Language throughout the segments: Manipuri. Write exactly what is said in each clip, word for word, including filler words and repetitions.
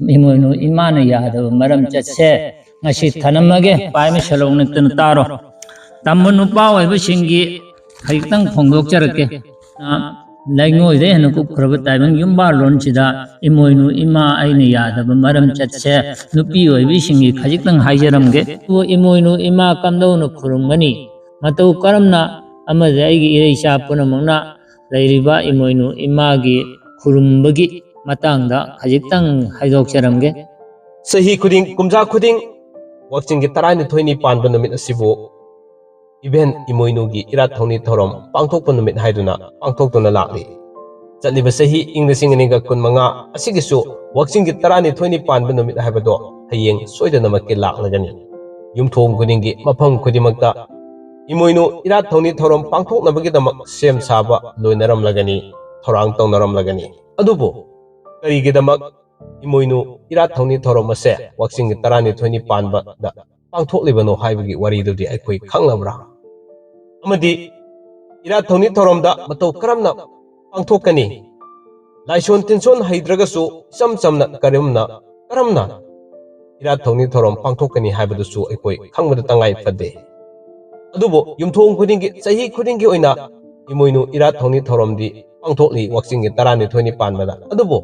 ꯏꯃꯣꯏꯅꯨ ꯏꯃꯥꯅ ꯌꯥꯗꯕ ꯃꯔꯝ ꯆꯠꯁꯦ ꯉꯁꯤ ꯊꯅꯝꯃꯒꯦ꯫ ꯄꯥꯏꯃ ꯁꯦꯂꯧ ꯅꯠꯇꯅ ꯇꯥꯔꯣ꯫ ꯇꯝꯕ ꯅꯨꯄꯥ ꯑꯣꯏꯕꯁꯤꯡꯒꯤ ꯈꯖꯤꯛꯇꯪ ꯐꯣꯡꯗꯣꯛꯆꯔꯛꯀꯦ꯫ ꯂꯩꯉꯣꯏꯗ ꯍꯦꯟꯅ ꯀꯨꯞꯈ꯭ꯔꯕ ꯇꯥꯏꯕꯪ ꯌꯨꯝꯕꯥꯜꯂꯣꯟꯁꯤꯗ ꯏꯃꯣꯏꯅꯨ ꯏꯃꯥ ꯑꯩꯅ ꯌꯥꯗꯕ ꯃꯔꯝ ꯆꯠꯁꯦ ꯅꯨꯄꯤ ꯑꯣꯏꯕꯤꯁꯤꯡꯒꯤ ꯈꯖꯤꯛꯇꯪ ꯍꯥꯏꯖꯔꯝꯒꯦ꯫ ꯏꯃꯣꯏꯅꯨ ꯏꯃꯥ ꯀꯝꯗꯧꯅ ꯈꯨꯔꯨꯝꯒꯅꯤ? ꯃꯇꯧ ꯀꯔꯝꯅ? ꯑꯃꯗꯤ ꯑꯩꯒꯤ ꯏꯔꯩꯆꯥ ꯄꯨꯝꯅꯃꯛꯅ ꯂꯩꯔꯤꯕ ꯏꯃꯣꯏꯅꯨ ꯏꯃꯥꯒꯤ ꯈꯨꯔꯨꯝꯕꯒꯤ ꯃꯇꯥꯡꯗ ꯈꯖꯤꯛꯇꯪ ꯍꯥꯏꯗꯣꯛꯆꯔꯝꯒꯦ꯫ ꯆꯍꯤ ꯈꯨꯗꯤꯡ, ꯀꯨꯝꯖꯥ ꯈꯨꯗꯤꯡ ꯋꯥꯛꯆꯤꯡꯒꯤ ꯇꯔꯥꯅꯤꯊꯣꯏꯅꯤ ꯄꯥꯟꯕ ꯅꯨꯃꯤꯠ ꯑꯁꯤꯕꯨ ꯏꯕꯦꯟ ꯏꯃꯣꯏꯅꯨꯒꯤ ꯏꯔꯥꯠ ꯊꯧꯅꯤ ꯊꯧꯔꯝ ꯄꯥꯡꯊꯣꯛꯄ ꯅꯨꯃꯤꯠ ꯍꯥꯏꯗꯨꯅ ꯄꯥꯡꯊꯣꯛꯇꯨꯅ ꯂꯥꯛꯂꯤ꯫ ꯆꯠꯂꯤꯕ ꯆꯍꯤ ꯏꯪ ꯂꯤꯁꯤꯡ ꯑꯅꯤꯒ ꯀꯨꯟꯃꯉꯥ ꯑꯁꯤꯒꯤꯁꯨ ꯋꯥꯛꯆꯤꯡꯒꯤ ꯇꯔꯥꯅꯤꯊꯣꯏꯅꯤ ꯄꯥꯟꯕ ꯅꯨꯃꯤꯠ ꯍꯥꯏꯕꯗꯣ ꯍꯌꯦꯡ ꯁꯣꯏꯗꯅꯃꯛꯀꯤ ꯂꯥꯛꯂꯒꯅꯤ꯫ ꯌꯨꯝꯊꯣꯡ ꯈꯨꯗꯤꯡꯒꯤ, ꯃꯐꯝ ꯈꯨꯗꯤꯡꯃꯛꯇ ꯏꯃꯣꯏꯅꯨ ꯏꯔꯥꯠ ꯊꯧꯅꯤ ꯊꯧꯔꯝ ꯄꯥꯡꯊꯣꯛꯅꯕꯒꯤꯗꯃꯛ ꯁꯦꯝ ꯁꯥꯕ ꯂꯣꯏꯅꯔꯝꯂꯒꯅꯤ, ꯊꯧꯔꯥꯡ ꯇꯧꯅꯔꯝꯂꯒꯅꯤ꯫ ꯑꯗꯨꯕꯨ ꯀꯔꯤꯒꯤꯗꯃꯛ ꯏꯃꯣꯏꯅꯨ ꯏꯔꯥꯠ ꯊꯧꯅꯤ ꯊꯧꯔꯝ ꯑꯁꯦ ꯋꯥꯛꯆꯤꯡꯒꯤ ꯇꯔꯥꯅꯤꯊꯣꯏꯅꯤ ꯄꯥꯟꯕꯗ ꯄꯥꯡꯊꯣꯛꯂꯤꯕꯅꯣ ꯍꯥꯏꯕꯒꯤ ꯋꯥꯔꯤꯗꯨꯗꯤ ꯑꯩꯈꯣꯏ ꯈꯪꯂꯕ꯭ꯔꯥ? ꯑꯃꯗꯤ ꯏꯔꯥꯠ ꯊꯧꯅꯤ ꯊꯧꯔꯝꯗ ꯃꯇꯧ ꯀꯔꯝꯅ ꯄꯥꯡꯊꯣꯛꯀꯅꯤ? ꯂꯥꯏꯁꯣꯟ ꯇꯤꯟꯁꯣꯟ ꯍꯩꯗ꯭ꯔꯒꯁꯨ ꯏꯆꯝ ꯆꯝꯅ ꯀꯔꯝꯅ, ꯀꯔꯝꯅ ꯏꯔꯥꯠ ꯊꯧꯅꯤ ꯊꯧꯔꯝ ꯄꯥꯡꯊꯣꯛꯀꯅꯤ ꯍꯥꯏꯕꯗꯨꯁꯨ ꯑꯩꯈꯣꯏ ꯈꯪꯕꯗ ꯇꯉꯥꯏ ꯐꯗꯦ꯫ ꯑꯗꯨꯕꯨ ꯌꯨꯝꯊꯣꯡ ꯈꯨꯗꯤꯡꯒꯤ, ꯆꯍꯤ ꯈꯨꯗꯤꯡꯒꯤ ꯑꯣꯏꯅ ꯏꯃꯣꯏꯅꯨ ꯏꯔꯥꯠ ꯊꯧꯅꯤ ꯊꯧꯔꯝꯗꯤ ꯄꯥꯡꯊꯣꯛꯂꯤ ꯋꯥꯛꯆꯤꯡꯒꯤ ꯇꯔꯥꯅꯤꯊꯣꯏꯅꯤ ꯄꯥꯟꯕꯗ꯫ ꯑꯗꯨꯕꯨ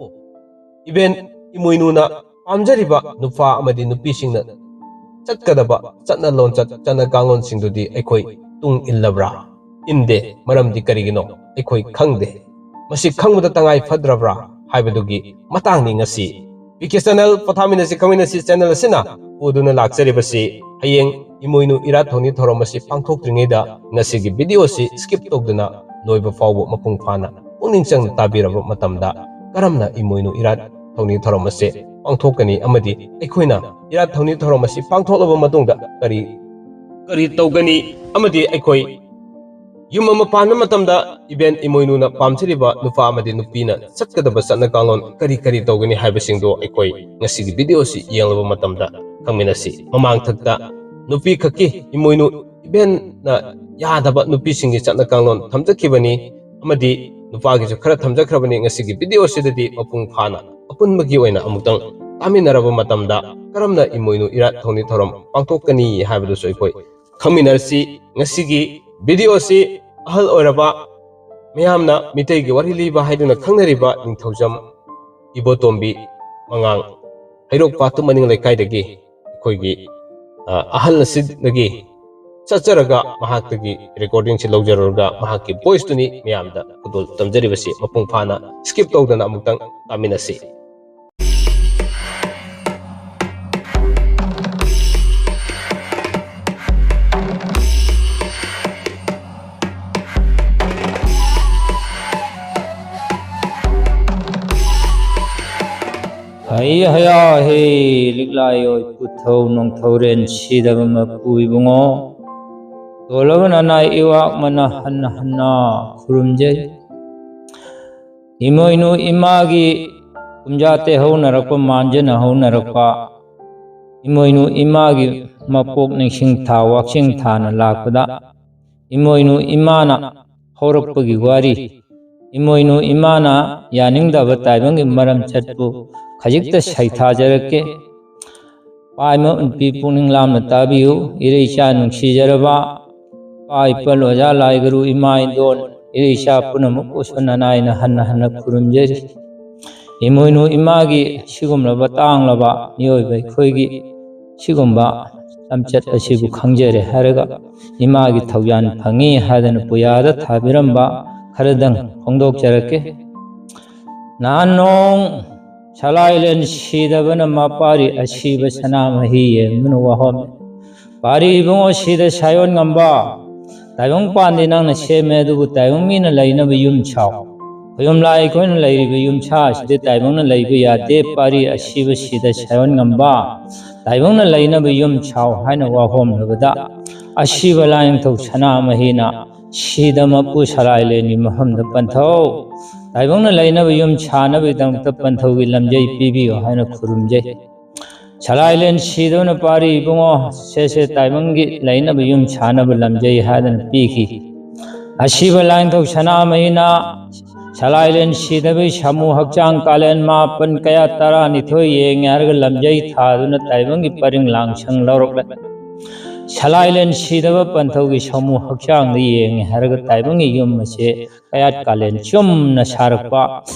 ꯏꯕꯦꯟ ꯏꯃꯣꯏꯅꯨꯅ ꯄꯥꯝꯖꯔꯤꯕ ꯅꯨꯄꯥ ꯑꯃꯗꯤ ꯅꯨꯄꯤꯁꯤꯡꯅ ꯆꯠꯀꯗꯕ ꯆꯠꯅ ꯂꯣꯟꯆꯠ, ꯆꯠꯅ ꯀꯥꯡꯂꯣꯟꯁꯤꯡꯗꯨꯗꯤ ꯑꯩꯈꯣꯏ ꯇꯨꯡ ꯏꯜꯂꯕ꯭ꯔꯥ? ꯏꯟꯗꯦ꯫ ꯃꯔꯝꯗꯤ ꯀꯔꯤꯒꯤꯅꯣ? ꯑꯩꯈꯣꯏ ꯈꯪꯗꯦ꯫ ꯃꯁꯤ ꯈꯪꯕꯗ ꯇꯉꯥꯏ ꯐꯗ꯭ꯔꯕ꯭ꯔꯥ ꯍꯥꯏꯕꯗꯨꯒꯤ ꯃꯇꯥꯡꯅꯤ ꯉꯁꯤ ꯄꯤ ꯀꯦ ꯆꯦꯅꯦꯜ, ꯄꯣꯊꯥꯃꯤꯟꯅꯁꯤ ꯈꯪꯃꯤꯟꯅꯁꯤ ꯆꯦꯅꯦꯜ ꯑꯁꯤꯅ ꯄꯨꯗꯨꯅ ꯂꯥꯛꯆꯔꯤꯕꯁꯤ꯫ ꯍꯌꯦꯡ ꯏꯃꯣꯏꯅꯨ ꯏꯔꯥꯠ ꯊꯧꯅꯤ ꯊꯧꯔꯝ ꯑꯁꯤ ꯄꯥꯡꯊꯣꯛꯇ꯭ꯔꯤꯉꯩꯗ ꯉꯁꯤꯒꯤ ꯚꯤꯗꯤꯑꯣ ꯑꯁꯤ skip ꯇꯧꯗꯨꯅ ꯂꯣꯏꯕ ꯐꯥꯎꯕ ꯃꯄꯨꯡ ꯐꯥꯅ ꯄꯨꯛꯅꯤꯡ ꯆꯪꯅ ꯇꯥꯕꯤꯔꯕ ꯃꯇꯝꯗ, ꯀꯔꯝꯅ ꯏꯃꯣꯏꯅꯨ ꯏꯔꯥꯠ ꯊꯧꯅꯤ ꯊꯧꯔꯝ ꯑꯁꯤ ꯄꯥꯡꯊꯣꯛꯀꯅꯤ ꯑꯃꯗꯤ ꯑꯩꯈꯣꯏꯅ ꯏꯔꯥꯠ ꯊꯧꯅꯤ ꯊꯧꯔꯝ ꯑꯁꯤ ꯄꯥꯡꯊꯣꯛꯂꯕ ꯃꯇꯨꯡꯗ ꯀꯔꯤ, ꯀꯔꯤ ꯇꯧꯒꯅꯤ ꯑꯃꯗꯤ ꯑꯩꯈꯣꯏ ꯌꯨꯝ ꯑꯃ ꯄꯥꯟꯕ ꯃꯇꯝꯗ ꯏꯕꯦꯟ ꯏꯃꯣꯏꯅꯨꯅ ꯄꯥꯝꯖꯔꯤꯕ ꯅꯨꯄꯥ ꯑꯃꯗꯤ ꯅꯨꯄꯤꯅ ꯆꯠꯀꯗꯕ ꯆꯠꯅ ꯀꯥꯡꯂꯣꯟ ꯀꯔꯤ ꯀꯔꯤ ꯇꯧꯒꯅꯤ ꯍꯥꯏꯕꯁꯤꯡꯗꯣ ꯑꯩꯈꯣꯏ ꯉꯁꯤꯒꯤ ꯚꯤꯗꯤꯑꯣ ꯑꯁꯤ ꯌꯦꯡꯂꯕ ꯃꯇꯝꯗ ꯈꯪꯃꯤꯟꯅꯁꯤ꯫ ꯃꯃꯥꯡꯊꯛꯇ ꯅꯨꯄꯤ ꯈꯛꯀꯤ ꯏꯃꯣꯏꯅꯨ ꯏꯕꯦꯟꯅ ꯌꯥꯗꯕ ꯅꯨꯄꯤꯁꯤꯡꯒꯤ ꯆꯠꯅ ꯀꯥꯡꯂꯣꯟ ꯊꯝꯖꯈꯤꯕꯅꯤ ꯑꯃꯗꯤ ꯅꯨꯄꯥꯒꯤꯁꯨ ꯈꯔ ꯊꯝꯖꯈ꯭ꯔꯕꯅꯤ꯫ ꯉꯁꯤꯒꯤ ꯚꯤꯗꯤꯑꯣ ꯑꯁꯤꯗꯗꯤ ꯃꯄꯨꯡ ꯐꯥꯅ ꯑꯄꯨꯟꯕꯒꯤ ꯑꯣꯏꯅ ꯑꯃꯨꯛꯇꯪ ꯇꯥꯃꯤꯟꯅꯔꯕ ꯃꯇꯝꯗ ꯀꯔꯝꯅ ꯏꯃꯣꯏꯅꯨ ꯏꯔꯥꯠ ꯊꯧꯅꯤ ꯊꯧꯔꯝ ꯄꯥꯡꯊꯣꯛꯀꯅꯤ ꯍꯥꯏꯕꯗꯨꯁꯨ ꯑꯩꯈꯣꯏ ꯈꯪꯃꯤꯟꯅꯔꯁꯤ꯫ ꯉꯁꯤꯒꯤ video ꯑꯁꯤ ꯑꯍꯜ ꯑꯣꯏꯔꯕ ꯃꯤꯌꯥꯝꯅ ꯃꯤꯇꯩꯒꯤ ꯋꯥꯔꯤ ꯂꯤꯕ ꯍꯥꯏꯗꯨꯅ ꯈꯪꯅꯔꯤꯕ ꯅꯤꯡꯊꯧꯖꯝ ꯏꯕꯣꯇꯣꯝꯕꯤ ꯃꯉꯥꯡ, ꯍꯩꯔꯣꯛ ꯄꯥꯠꯇꯨ ꯃꯅꯤꯡ ꯂꯩꯀꯥꯏꯗꯒꯤ ꯑꯩꯈꯣꯏꯒꯤ, ꯑ, ꯑꯍꯜ ꯑꯁꯤꯗꯒꯤ ꯆꯠꯆꯔꯒ ꯃꯍꯥꯛꯇꯒꯤ recording ꯁꯤ ꯂꯧꯖꯔꯨꯔꯒ ꯃꯍꯥꯛꯀꯤ voice ꯇꯨꯅꯤ ꯃꯌꯥꯝꯗ ꯈꯨꯗꯣꯜ ꯇꯝꯖꯔꯤꯕꯁꯤ꯫ ꯃꯄꯨꯡ ꯐꯥꯅ skip ꯇꯧꯗꯅ ꯑꯃꯨꯛꯇꯪ ꯇꯥꯃꯤꯟꯅꯁꯤ꯫ ꯍꯩ ꯍꯌꯥ ꯍꯦ ꯂꯤꯛꯂꯥꯏ ꯑꯣꯏ ꯄꯨꯊꯧ ꯅꯣꯡꯊꯧꯔꯦꯟ ꯁꯤꯗꯕ ꯃꯄꯨ ꯏꯕꯨꯡꯉꯣ, ꯇꯣꯜꯂꯕ ꯅꯅꯥꯏ ꯏꯋꯥꯛ ꯃꯅ ꯍꯟꯅ ꯍꯟꯅ ꯈꯨꯔꯨꯝꯖꯩ꯫ ꯏꯃꯣꯏꯅꯨ ꯏꯃꯥꯒꯤ ꯀꯨꯝꯖꯥ ꯇꯩꯍꯧꯅꯔꯛꯄ ꯃꯥꯟꯖꯅ ꯍꯧꯅꯔꯛꯄ ꯏꯃꯣꯏꯅꯨ ꯏꯃꯥꯒꯤ ꯃꯄꯣꯛ ꯅꯤꯡꯁꯤꯡ ꯊꯥ ꯋꯥꯛꯆꯤꯡ ꯊꯥꯅ ꯂꯥꯛꯄꯗ ꯏꯃꯣꯏꯅꯨ ꯏꯃꯥꯅ ꯍꯧꯔꯛꯄꯒꯤ ꯋꯥꯔꯤ, ꯏꯃꯣꯏꯅꯨ ꯏꯃꯥꯅ ꯌꯥꯅꯤꯡꯗꯕ ꯇꯥꯏꯕꯪꯒꯤ ꯃꯔꯝ ꯆꯠꯄꯨ ꯈꯖꯤꯛꯇ ꯁꯩꯊꯥꯖꯔꯛꯀꯦ꯫ ꯄꯥꯏꯃ ꯅꯨꯄꯤ ꯄꯨꯛꯅꯤꯡ ꯂꯥꯝꯅ ꯇꯥꯕꯤꯌꯨ꯫ ꯏꯔꯩꯆꯥ ꯅꯨꯡꯁꯤꯖꯔꯕ ꯏꯄꯥ ꯏꯄꯜ ꯑꯣꯖꯥ ꯂꯥꯏꯒꯨꯔꯨ ꯏꯃꯥ ꯏꯟꯗꯣꯟ ꯏꯔꯩꯆꯥ ꯄꯨꯝꯅꯃꯛꯄꯨꯁꯨ ꯅꯅꯥꯏꯅ ꯍꯟꯅ ꯍꯟꯅ ꯈꯨꯔꯨꯝꯖꯔꯤ꯫ ꯏꯃꯣꯏꯅꯨ ꯏꯃꯥꯒꯤ ꯁꯤꯒꯨꯝꯂꯕ ꯇꯥꯡꯂꯕ ꯃꯤꯑꯣꯏꯕ ꯑꯩꯈꯣꯏꯒꯤ ꯁꯤꯒꯨꯝꯕ ꯂꯝꯆꯠ ꯑꯁꯤꯕꯨ ꯈꯪꯖꯔꯦ ꯍꯥꯏꯔꯒ ꯏꯃꯥꯒꯤ ꯊꯧꯖꯥꯟ ꯐꯪꯉꯤ ꯍꯥꯏꯗꯅ ꯄꯨꯌꯥꯗ ꯊꯥꯕꯤꯔꯝꯕ ꯈꯔꯗꯪ ꯐꯣꯡꯗꯣꯛꯆꯔꯛꯀꯦ꯫ ꯅꯍꯥꯟ ꯅꯣꯡ ꯁꯂꯥꯏꯂꯦꯟ ꯁꯤꯗꯕꯅ ꯃꯄꯥꯔꯤ ꯑꯁꯤꯕ ꯁꯅꯥꯃꯍꯤ ꯌꯦꯡꯗꯨꯅ ꯋꯥꯍꯣꯝꯃꯤ꯫ ꯄꯥꯔꯤ ꯏꯕꯨꯡꯉꯣ ꯁꯤꯗ ꯁꯥꯏꯑꯣꯟ ꯉꯝꯕ, ꯇꯥꯏꯕꯪ ꯄꯥꯟꯗꯤ ꯅꯪꯅ ꯁꯦꯝꯃꯦ, ꯑꯗꯨꯕꯨ ꯇꯥꯏꯕꯪ ꯃꯤꯅ ꯂꯩꯅꯕ ꯌꯨꯝ ꯁꯥꯎ꯫ ꯈꯨꯌꯨꯝꯂꯥꯏ ꯑꯩꯈꯣꯏꯅ ꯂꯩꯔꯤꯕ ꯌꯨꯝꯁꯥ ꯑꯁꯤꯗꯤ ꯇꯥꯏꯕꯪꯅ ꯂꯩꯕ ꯌꯥꯗꯦ꯫ ꯄꯥꯔꯤ ꯑꯁꯤꯕ ꯁꯤꯗ ꯁꯥꯏꯑꯣꯟ ꯉꯝꯕ, ꯇꯥꯏꯕꯪꯅ ꯂꯩꯅꯕ ꯌꯨꯝ ꯁꯥꯎ ꯍꯥꯏꯅ ꯋꯥꯍꯣꯝꯂꯕꯗ ꯑꯁꯤꯕ ꯂꯥꯏꯅꯤꯡꯊꯧ ꯁꯅꯥꯃꯍꯤꯅ ꯁꯤꯗ ꯃꯄꯨ ꯁꯂꯥꯏꯂꯦꯟꯒꯤ ꯃꯐꯝꯗ ꯄꯟꯊꯧ, ꯇꯥꯏꯕꯪꯅ ꯂꯩꯅꯕ ꯌꯨꯝ ꯁꯥꯅꯕꯒꯤꯗꯃꯛꯇ ꯄꯟꯊꯧꯒꯤ ꯂꯝꯖꯩ ꯄꯤꯕꯤꯌꯨ ꯍꯥꯏꯅ ꯈꯨꯔꯨꯝꯖꯩ꯫ ꯁꯂꯥꯏꯂꯦꯟ ꯁꯤꯗꯕꯅ ꯄꯥꯔꯤ ꯏꯕꯨꯡꯉꯣ ꯁꯦ ꯁꯦ ꯇꯥꯏꯕꯪꯒꯤ ꯂꯩꯅꯕ ꯌꯨꯝ ꯁꯥꯅꯕ ꯂꯝꯖꯩ ꯍꯥꯏꯗꯅ ꯄꯤꯈꯤ꯫ ꯑꯁꯤꯕ ꯂꯥꯏꯅꯤꯡꯊꯧ ꯁꯅꯥꯃꯍꯤꯅ ꯁꯂꯥꯏꯂꯦꯟ ꯁꯤꯗꯕꯒꯤ ꯁꯥꯃꯨ ꯍꯛꯆꯥꯡ ꯀꯥꯂꯦꯟ ꯃꯥꯄꯟ ꯀꯌꯥ ꯇꯔꯥꯅꯤꯊꯣꯏ ꯌꯦꯡꯉꯦ ꯍꯥꯏꯔꯒ ꯂꯝꯖꯩ ꯊꯥꯗꯨꯅ ꯇꯥꯏꯕꯪꯒꯤ ꯄꯔꯤꯡ ꯂꯥꯡꯁꯪ ꯂꯧꯔꯛꯂꯦ꯫ ꯁꯂꯥꯏꯂꯦꯟ ꯁꯤꯗꯕ ꯄꯟꯊꯧꯒꯤ ꯁꯥꯃꯨ ꯍꯛꯆꯥꯡꯗ ꯌꯦꯡꯉꯦ ꯍꯥꯏꯔꯒ ꯇꯥꯏꯕꯪꯒꯤ ꯌꯨꯝ ꯑꯁꯦ ꯀꯌꯥꯠ ꯀꯥꯂꯦꯟ ꯆꯨꯝꯅ ꯁꯥꯔꯛꯄ꯫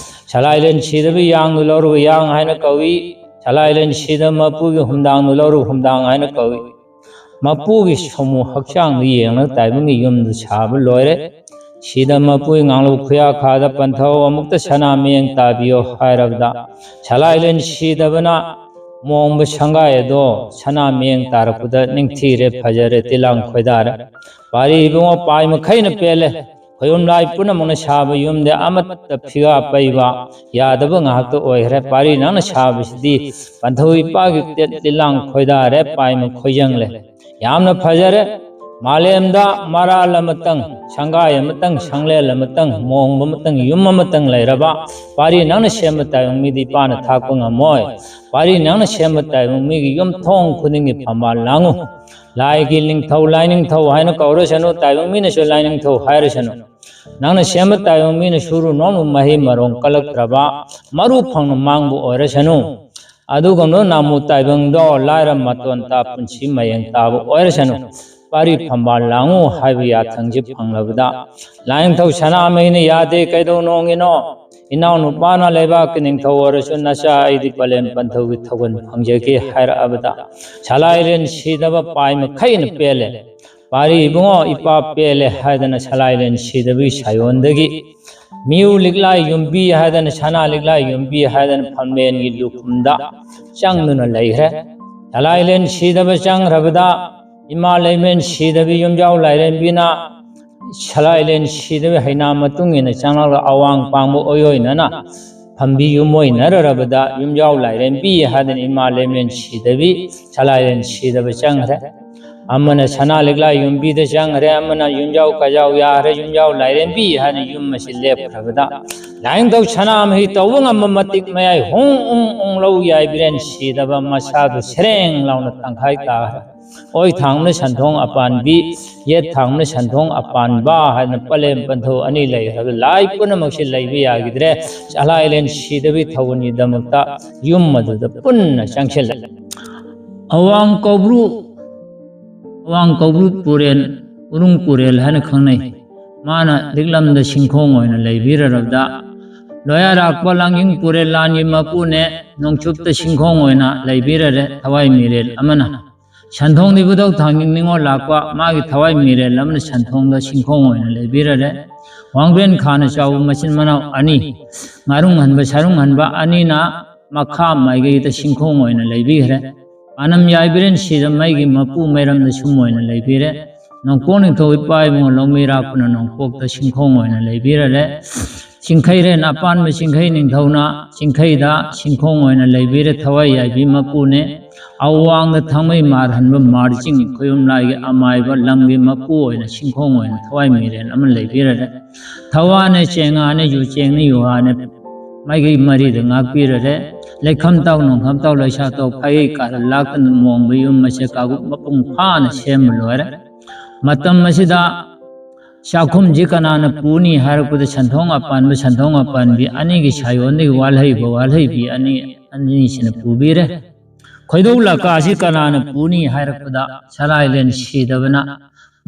ꯁꯂꯥꯏꯂꯦꯟ ꯁꯤꯗꯕ ꯌꯥꯡꯗꯨ ꯂꯧꯔꯒ ꯌꯥꯡ ꯍꯥꯏꯅ ꯀꯧꯏ꯫ ꯁꯂꯥꯏꯂꯦꯟ ꯁꯤꯗꯕ ꯃꯄꯨꯒꯤ ꯍꯨꯝꯗꯥꯡꯗꯨ ꯂꯧꯔꯒ ꯍꯨꯝꯗꯥꯡ ꯍꯥꯏꯅ ꯀꯧꯏ꯫ ꯃꯄꯨꯒꯤ ꯁꯥꯃꯨ ꯍꯛꯆꯥꯡꯗ ꯌꯦꯡꯂꯒ ꯇꯥꯏꯕꯪꯒꯤ ꯌꯨꯝꯗꯨ ꯁꯥꯕ ꯂꯣꯏꯔꯦ꯫ ꯁꯤꯗ ꯃꯄꯨꯒꯤ ꯉꯥꯡꯂꯨꯞ ꯈꯨꯌꯥꯈꯥꯗ ꯄꯟꯊꯧ ꯑꯃꯨꯛꯇ ꯁꯅꯥ ꯃꯌꯦꯡ ꯇꯥꯕꯤꯌꯣ ꯍꯥꯏꯔꯕꯗ, ꯁꯂꯥꯏꯂꯦꯟ ꯁꯤꯗꯕꯅ ꯃꯣꯡꯕ ꯁꯪꯒꯥꯏ ꯑꯗꯣ ꯁꯅꯥ ꯃꯌꯦꯡ ꯇꯥꯔꯛꯄꯗ ꯅꯤꯡꯊꯤꯔꯦ, ꯐꯖꯔꯦ, ꯇꯤꯂꯥꯡ ꯈꯣꯏꯗꯥꯔꯦ꯫ ꯄꯥꯔꯤ ꯏꯕꯨꯡꯉꯣ, ꯄꯥꯏ ꯃꯈꯩꯅ ꯄꯦꯜꯂꯦ꯫ ꯈꯣꯏꯔꯨꯝ ꯂꯥꯏ ꯄꯨꯝꯅꯃꯛꯅ ꯁꯥꯕ ꯌꯨꯝꯗꯤ ꯑꯃꯠꯇ ꯐꯤꯒꯥ ꯄꯩꯕ ꯌꯥꯗꯕ ꯉꯥꯏꯍꯥꯛꯇ ꯑꯣꯏꯈ꯭ꯔꯦ꯫ ꯄꯥꯔꯤ ꯅꯪꯅ ꯁꯥꯕꯁꯤꯗꯤ ꯄꯟꯊꯧ ꯏꯄꯥꯒꯤ ꯇꯦꯠ ꯇꯤꯂꯥꯡ ꯈꯣꯏꯗꯥꯔꯦ, ꯄꯥꯏꯃ ꯈꯣꯏꯖꯪꯂꯦ꯫ ꯌꯥꯝꯅ ꯐꯖꯔꯦ꯫ ꯃꯥꯂꯦꯝꯗ ꯃꯔꯥꯜ ꯑꯃꯇꯪ, ꯁꯪꯒꯥꯏ ꯑꯃꯇꯪ, ꯁꯪꯂꯦꯟ ꯑꯃꯇꯪ, ꯃꯣꯡꯕ ꯑꯃꯇꯪ, ꯌꯨꯝ ꯑꯃꯇꯪ ꯂꯩꯔꯕ ꯄꯥꯔꯤ ꯅꯪꯅ ꯁꯦꯝꯕ ꯇꯥꯏꯕꯪ ꯃꯤꯗꯤ ꯏꯄꯥꯅ ꯊꯥꯛꯄ ꯉꯝꯃꯣꯏ꯫ ꯄꯥꯔꯤ ꯅꯪꯅ ꯁꯦꯝꯕ ꯇꯥꯏꯕꯪ ꯃꯤꯒꯤ ꯌꯨꯝ ꯊꯣꯡ ꯈꯨꯗꯤꯡꯒꯤ ꯐꯝꯕꯥꯜ ꯂꯥꯡꯉꯨ꯫ ꯂꯥꯏꯒꯤ ꯅꯤꯡꯊꯧ, ꯂꯥꯏꯅꯤꯡꯊꯧ ꯍꯥꯏꯅ ꯀꯧꯔꯁꯅꯨ, ꯇꯥꯏꯕꯪ ꯃꯤꯅꯁꯨ ꯂꯥꯏꯅꯤꯡꯊꯧ ꯍꯥꯏꯔꯁꯅꯨ꯫ ꯅꯪꯅ ꯁꯦꯝꯕ ꯇꯥꯏꯕꯪ ꯃꯤꯅ ꯁꯨꯔꯨ ꯅꯣꯝꯅ ꯃꯍꯩ ꯃꯔꯣꯡ ꯀꯜꯂꯛꯇ꯭ꯔꯕ, ꯃꯔꯨ ꯐꯪꯅ ꯃꯥꯡꯕ ꯑꯣꯏꯔꯁꯅꯨ꯫ ꯑꯗꯨꯒꯨꯝꯂꯕ ꯅꯥꯃꯨ ꯇꯥꯏꯕꯪꯗꯣ ꯂꯥꯏꯔ ꯃꯇꯣꯟ ꯇꯥ ꯄꯨꯟꯁꯤ ꯃꯌꯦꯡ ꯇꯥꯕ ꯑꯣꯏꯔꯁꯅꯨ꯫ ꯄꯥꯔꯤ ꯐꯝꯕꯥꯜ ꯂꯥꯡꯉꯨ ꯍꯥꯏꯕ ꯌꯥꯊꯪꯁꯤ ꯐꯪꯂꯕꯗ, ꯂꯥꯏꯅꯤꯡꯊꯧ ꯁꯅꯥꯃꯍꯤꯅ ꯌꯥꯗꯦ, ꯀꯩꯗꯧꯅꯣꯡꯒꯤꯅꯣ? ꯏꯅꯥꯎꯅꯨꯄꯥꯅ ꯂꯩꯕꯥꯛꯀꯤ ꯅꯤꯡꯊꯧ ꯑꯣꯏꯔꯁꯨ ꯅꯆꯥ ꯑꯩꯗꯤ ꯄꯂꯦꯝ ꯄꯟꯊꯧꯒꯤ ꯊꯧꯒꯜ ꯐꯪꯖꯒꯦ ꯍꯥꯏꯔꯛꯑꯕꯗ, ꯁꯂꯥꯏꯂꯦꯟ ꯁꯤꯗꯕ ꯄꯥꯏ ꯃꯈꯩꯅ ꯄꯦꯜꯂꯦ꯫ ꯄꯥꯔꯤ ꯏꯕꯨꯡꯉꯣ, ꯏꯄꯥ ꯄꯦꯜꯂꯦ ꯍꯥꯏꯗꯅ ꯁꯂꯥꯏꯂꯦꯟ ꯁꯤꯗꯕꯒꯤ ꯁꯥꯌꯣꯟꯗꯒꯤ ꯃꯤꯎ ꯂꯤꯛꯂꯥꯏ ꯌꯨꯝꯕꯤ ꯍꯥꯏꯗꯅ, ꯁꯅꯥ ꯂꯤꯛꯂꯥꯏ ꯌꯨꯝꯕꯤ ꯍꯥꯏꯗꯅ ꯐꯝꯂꯦꯟꯒꯤ ꯂꯨꯈꯨꯝꯗ ꯆꯪꯗꯨꯅ ꯂꯩꯈ꯭ꯔꯦ꯫ ꯁꯂꯥꯏꯂꯦꯟ ꯁꯤꯗꯕ ꯆꯪꯈ꯭ꯔꯕꯗ ꯏꯃꯥ ꯂꯩꯃꯦꯟ ꯁꯤꯗꯕꯤ ꯌꯨꯝꯖꯥꯎ ꯂꯥꯏꯔꯦꯝꯕꯤꯅ ꯁꯂꯥꯏꯂꯦꯟ ꯁꯤꯗꯕꯤ ꯍꯩꯅꯥ ꯃꯇꯨꯡ ꯏꯟꯅ ꯆꯪꯂꯛꯂꯒ ꯑꯋꯥꯡ ꯄꯥꯡꯕ ꯑꯣꯏ ꯑꯣꯏꯅꯅ ꯐꯝꯕꯤ ꯌꯨꯝ ꯑꯣꯏꯅꯔꯔꯕꯗ ꯌꯨꯝꯖꯥꯎ ꯂꯥꯏꯔꯦꯝꯕꯤ ꯍꯥꯏꯗꯅ ꯏꯃꯥ ꯂꯩꯃꯦꯟ ꯁꯤꯗꯕꯤ ꯁꯂꯥꯏꯂꯦꯟ ꯁꯤꯗꯕ ꯆꯪꯈ꯭ꯔꯦ꯫ ꯑꯃꯅ ꯁꯅꯥ ꯂꯤꯛꯂꯥ ꯌꯨꯝꯕꯤꯗ ꯆꯪꯈ꯭ꯔꯦ, ꯑꯃꯅ ꯌꯨꯝꯖꯥꯎ ꯀꯖꯥꯎ ꯌꯥꯈ꯭ꯔꯦ, ꯌꯨꯝꯖꯥꯎ ꯂꯥꯏꯔꯦꯝꯕꯤ ꯍꯥꯏꯅ ꯌꯨꯝ ꯑꯁꯤ ꯂꯦꯞꯈ꯭ꯔꯕꯗ, ꯂꯥꯏꯅꯤꯡꯊꯧ ꯁꯅꯥꯃꯍꯤ ꯇꯧꯕ ꯉꯝꯕ ꯃꯇꯤꯛ ꯃꯌꯥꯏ ꯍꯣꯡ ꯎꯡ ꯎꯡ ꯂꯧ ꯌꯥꯏꯕꯤꯔꯦꯟ ꯁꯤꯗꯕ ꯃꯁꯥꯗꯨ ꯁꯦꯔꯦꯡ ꯂꯥꯎꯅ ꯇꯪꯈꯥꯏ ꯇꯥꯈ꯭ꯔꯦ꯫ ꯑꯣꯏ ꯊꯥꯡꯕꯅ ꯁꯟꯊꯣꯡ ꯑꯄꯥꯟꯕꯤ, ꯌꯦꯠ ꯊꯥꯡꯕꯅ ꯁꯟꯊꯣꯡ ꯑꯄꯥꯟꯕ ꯍꯥꯏꯅ ꯄꯂꯦꯝ ꯄꯟꯊꯧ ꯑꯅꯤ ꯂꯩꯈ꯭ꯔꯕ ꯂꯥꯏ ꯄꯨꯝꯅꯃꯛꯁꯤ ꯂꯩꯕ ꯌꯥꯈꯤꯗ꯭ꯔꯦ꯫ ꯁꯂꯥꯏꯂꯦꯟ ꯁꯤꯗꯕꯤ ꯊꯧꯒꯜꯒꯤꯗꯃꯛꯇ ꯌꯨꯝ ꯑꯗꯨꯗ ꯄꯨꯟꯅ ꯆꯪꯁꯤꯜꯂꯦ꯫ ꯑꯋꯥꯡ ꯀꯧꯕ꯭ꯔꯨ, ꯑꯋꯥꯡ ꯀꯧꯕ꯭ꯔꯨ ꯄꯨꯔꯦꯜ, ꯎꯔꯨꯝ ꯄꯨꯔꯦꯜ ꯍꯥꯏꯅ ꯈꯪꯅꯩ꯫ ꯃꯥꯅ ꯂꯤꯛꯂꯝꯗ ꯁꯤꯡꯈꯣꯡ ꯑꯣꯏꯅ ꯂꯩꯕꯤꯔꯔꯕꯗ, ꯂꯣꯌꯥꯔꯥꯛꯄ ꯂꯥꯡꯖꯤꯡ ꯄꯨꯔꯦꯜ ꯂꯥꯟꯒꯤ ꯃꯄꯨꯅꯦ, ꯅꯣꯡꯆꯨꯞꯇ ꯁꯤꯡꯈꯣꯡ ꯑꯣꯏꯅ ꯂꯩꯕꯤꯔꯔꯦ ꯊꯋꯥꯏ ꯃꯤꯔꯦꯜ ꯑꯃꯅ꯫ ꯁꯟꯊꯣꯡꯗꯤ ꯏꯕꯨꯙꯧ ꯊꯥꯡꯖꯤꯡ ꯅꯤꯉꯣꯜ ꯂꯥꯛꯄ, ꯃꯥꯒꯤ ꯊꯋꯥꯏ ꯃꯤꯔꯦꯜ ꯑꯃꯅ ꯁꯟꯊꯣꯡꯗ ꯁꯤꯡꯈꯣꯡ ꯑꯣꯏꯅ ꯂꯩꯕꯤꯔꯔꯦ꯫ ꯋꯥꯡꯕ꯭ꯔꯦꯟ ꯈꯥꯅ ꯆꯥꯎꯕ ꯃꯆꯤꯟ ꯃꯅꯥꯎ ꯑꯅꯤ, ꯉꯥꯔꯨꯡ ꯍꯟꯕ ꯁꯥꯔꯨꯡ ꯍꯟꯕ ꯑꯅꯤꯅ ꯃꯈꯥ ꯃꯥꯏꯀꯩꯗ ꯁꯤꯡꯈꯣꯡ ꯑꯣꯏꯅ ꯂꯩꯕꯤꯈ꯭ꯔꯦ꯫ ꯄꯥꯅꯝ ꯌꯥꯏꯕꯤꯔꯦꯟ ꯁꯤꯗ ꯃꯩꯒꯤ ꯃꯄꯨ ꯃꯩꯔꯝꯗ ꯁꯨꯝ ꯑꯣꯏꯅ ꯂꯩꯕꯤꯔꯦ꯫ ꯅꯣꯡꯄꯣꯛ ꯅꯤꯡꯊꯧ ꯏꯄꯥ ꯏꯕꯨꯡꯉꯣ ꯂꯧꯃꯤꯔꯥꯛꯄꯅ ꯅꯣꯡꯄꯣꯛꯇ ꯁꯤꯡꯈꯣꯡ ꯑꯣꯏꯅ ꯂꯩꯕꯤꯔꯔꯦ꯫ ꯆꯤꯡꯈꯩꯔꯦꯟ ꯑꯄꯥꯟꯕ ꯆꯤꯡꯈꯩ ꯅꯤꯡꯊꯧꯅ ꯆꯤꯡꯈꯩꯗ ꯁꯤꯡꯈꯣꯡ ꯑꯣꯏꯅ ꯂꯩꯕꯤꯔꯦ ꯊꯋꯥꯏ ꯌꯥꯏꯕꯤ ꯃꯄꯨꯅꯦ꯫ ꯑꯋꯥꯡꯗ ꯊꯥꯡꯃꯩ ꯃꯥꯔꯍꯟꯕ ꯃꯥꯔꯖꯤꯡ ꯈꯣꯌꯨꯝꯂꯥꯏꯒꯤ ꯑꯃꯥꯏꯕ ꯂꯝꯒꯤ ꯃꯄꯨ ꯑꯣꯏꯅ ꯁꯤꯡꯈꯣꯡ ꯑꯣꯏꯅ ꯊꯋꯥꯏ ꯃꯤꯔꯦꯟ ꯑꯃ ꯂꯩꯕꯤꯔꯔꯦ꯫ ꯊꯋꯥꯅꯦ ꯆꯦꯡꯉꯥꯅꯦ ꯌꯨ ꯆꯦꯡꯅꯦ ꯌꯨꯍꯥꯅꯦ ꯃꯥꯏꯀꯩ ꯃꯔꯤꯗ ꯉꯥꯛꯄꯤꯔꯔꯦ꯫ ꯂꯩꯈꯝ ꯇꯥꯎ ꯅꯣꯡꯈꯝ ꯇꯥꯎ ꯂꯩꯁꯥ ꯇꯥꯎ ꯐꯩ ꯀꯥꯔ ꯂꯥꯛꯇꯅ ꯃꯣꯡꯕ ꯌꯨꯝ ꯑꯁꯦ ꯀꯥꯡꯂꯨꯞ ꯃꯄꯨꯡ ꯐꯥꯅ ꯁꯦꯝꯕ ꯂꯣꯏꯔꯦ꯫ ꯃꯇꯝ ꯑꯁꯤꯗ ꯆꯥꯛꯈꯨꯝꯁꯤ ꯀꯅꯥꯅ ꯄꯨꯅꯤ ꯍꯥꯏꯔꯛꯄꯗ ꯁꯟꯊꯣꯡ ꯑꯄꯥꯟꯕ ꯁꯟꯊꯣꯡ ꯑꯄꯥꯟꯕꯤ ꯑꯅꯤꯒꯤ ꯁꯥꯏꯌꯣꯟꯗꯒꯤ ꯋꯥꯜꯍꯩꯕ ꯋꯥꯜꯍꯩꯕꯤ ꯑꯅꯤ ꯑꯅꯤꯁꯤꯅ ꯄꯨꯕꯤꯔꯦ꯫ ꯈꯣꯏꯗꯧ ꯂꯀꯥꯁꯤ ꯀꯅꯥꯅ ꯄꯨꯅꯤ ꯍꯥꯏꯔꯛꯄꯗ ꯁꯂꯥꯏꯂꯦꯟ ꯁꯤꯗꯕꯅ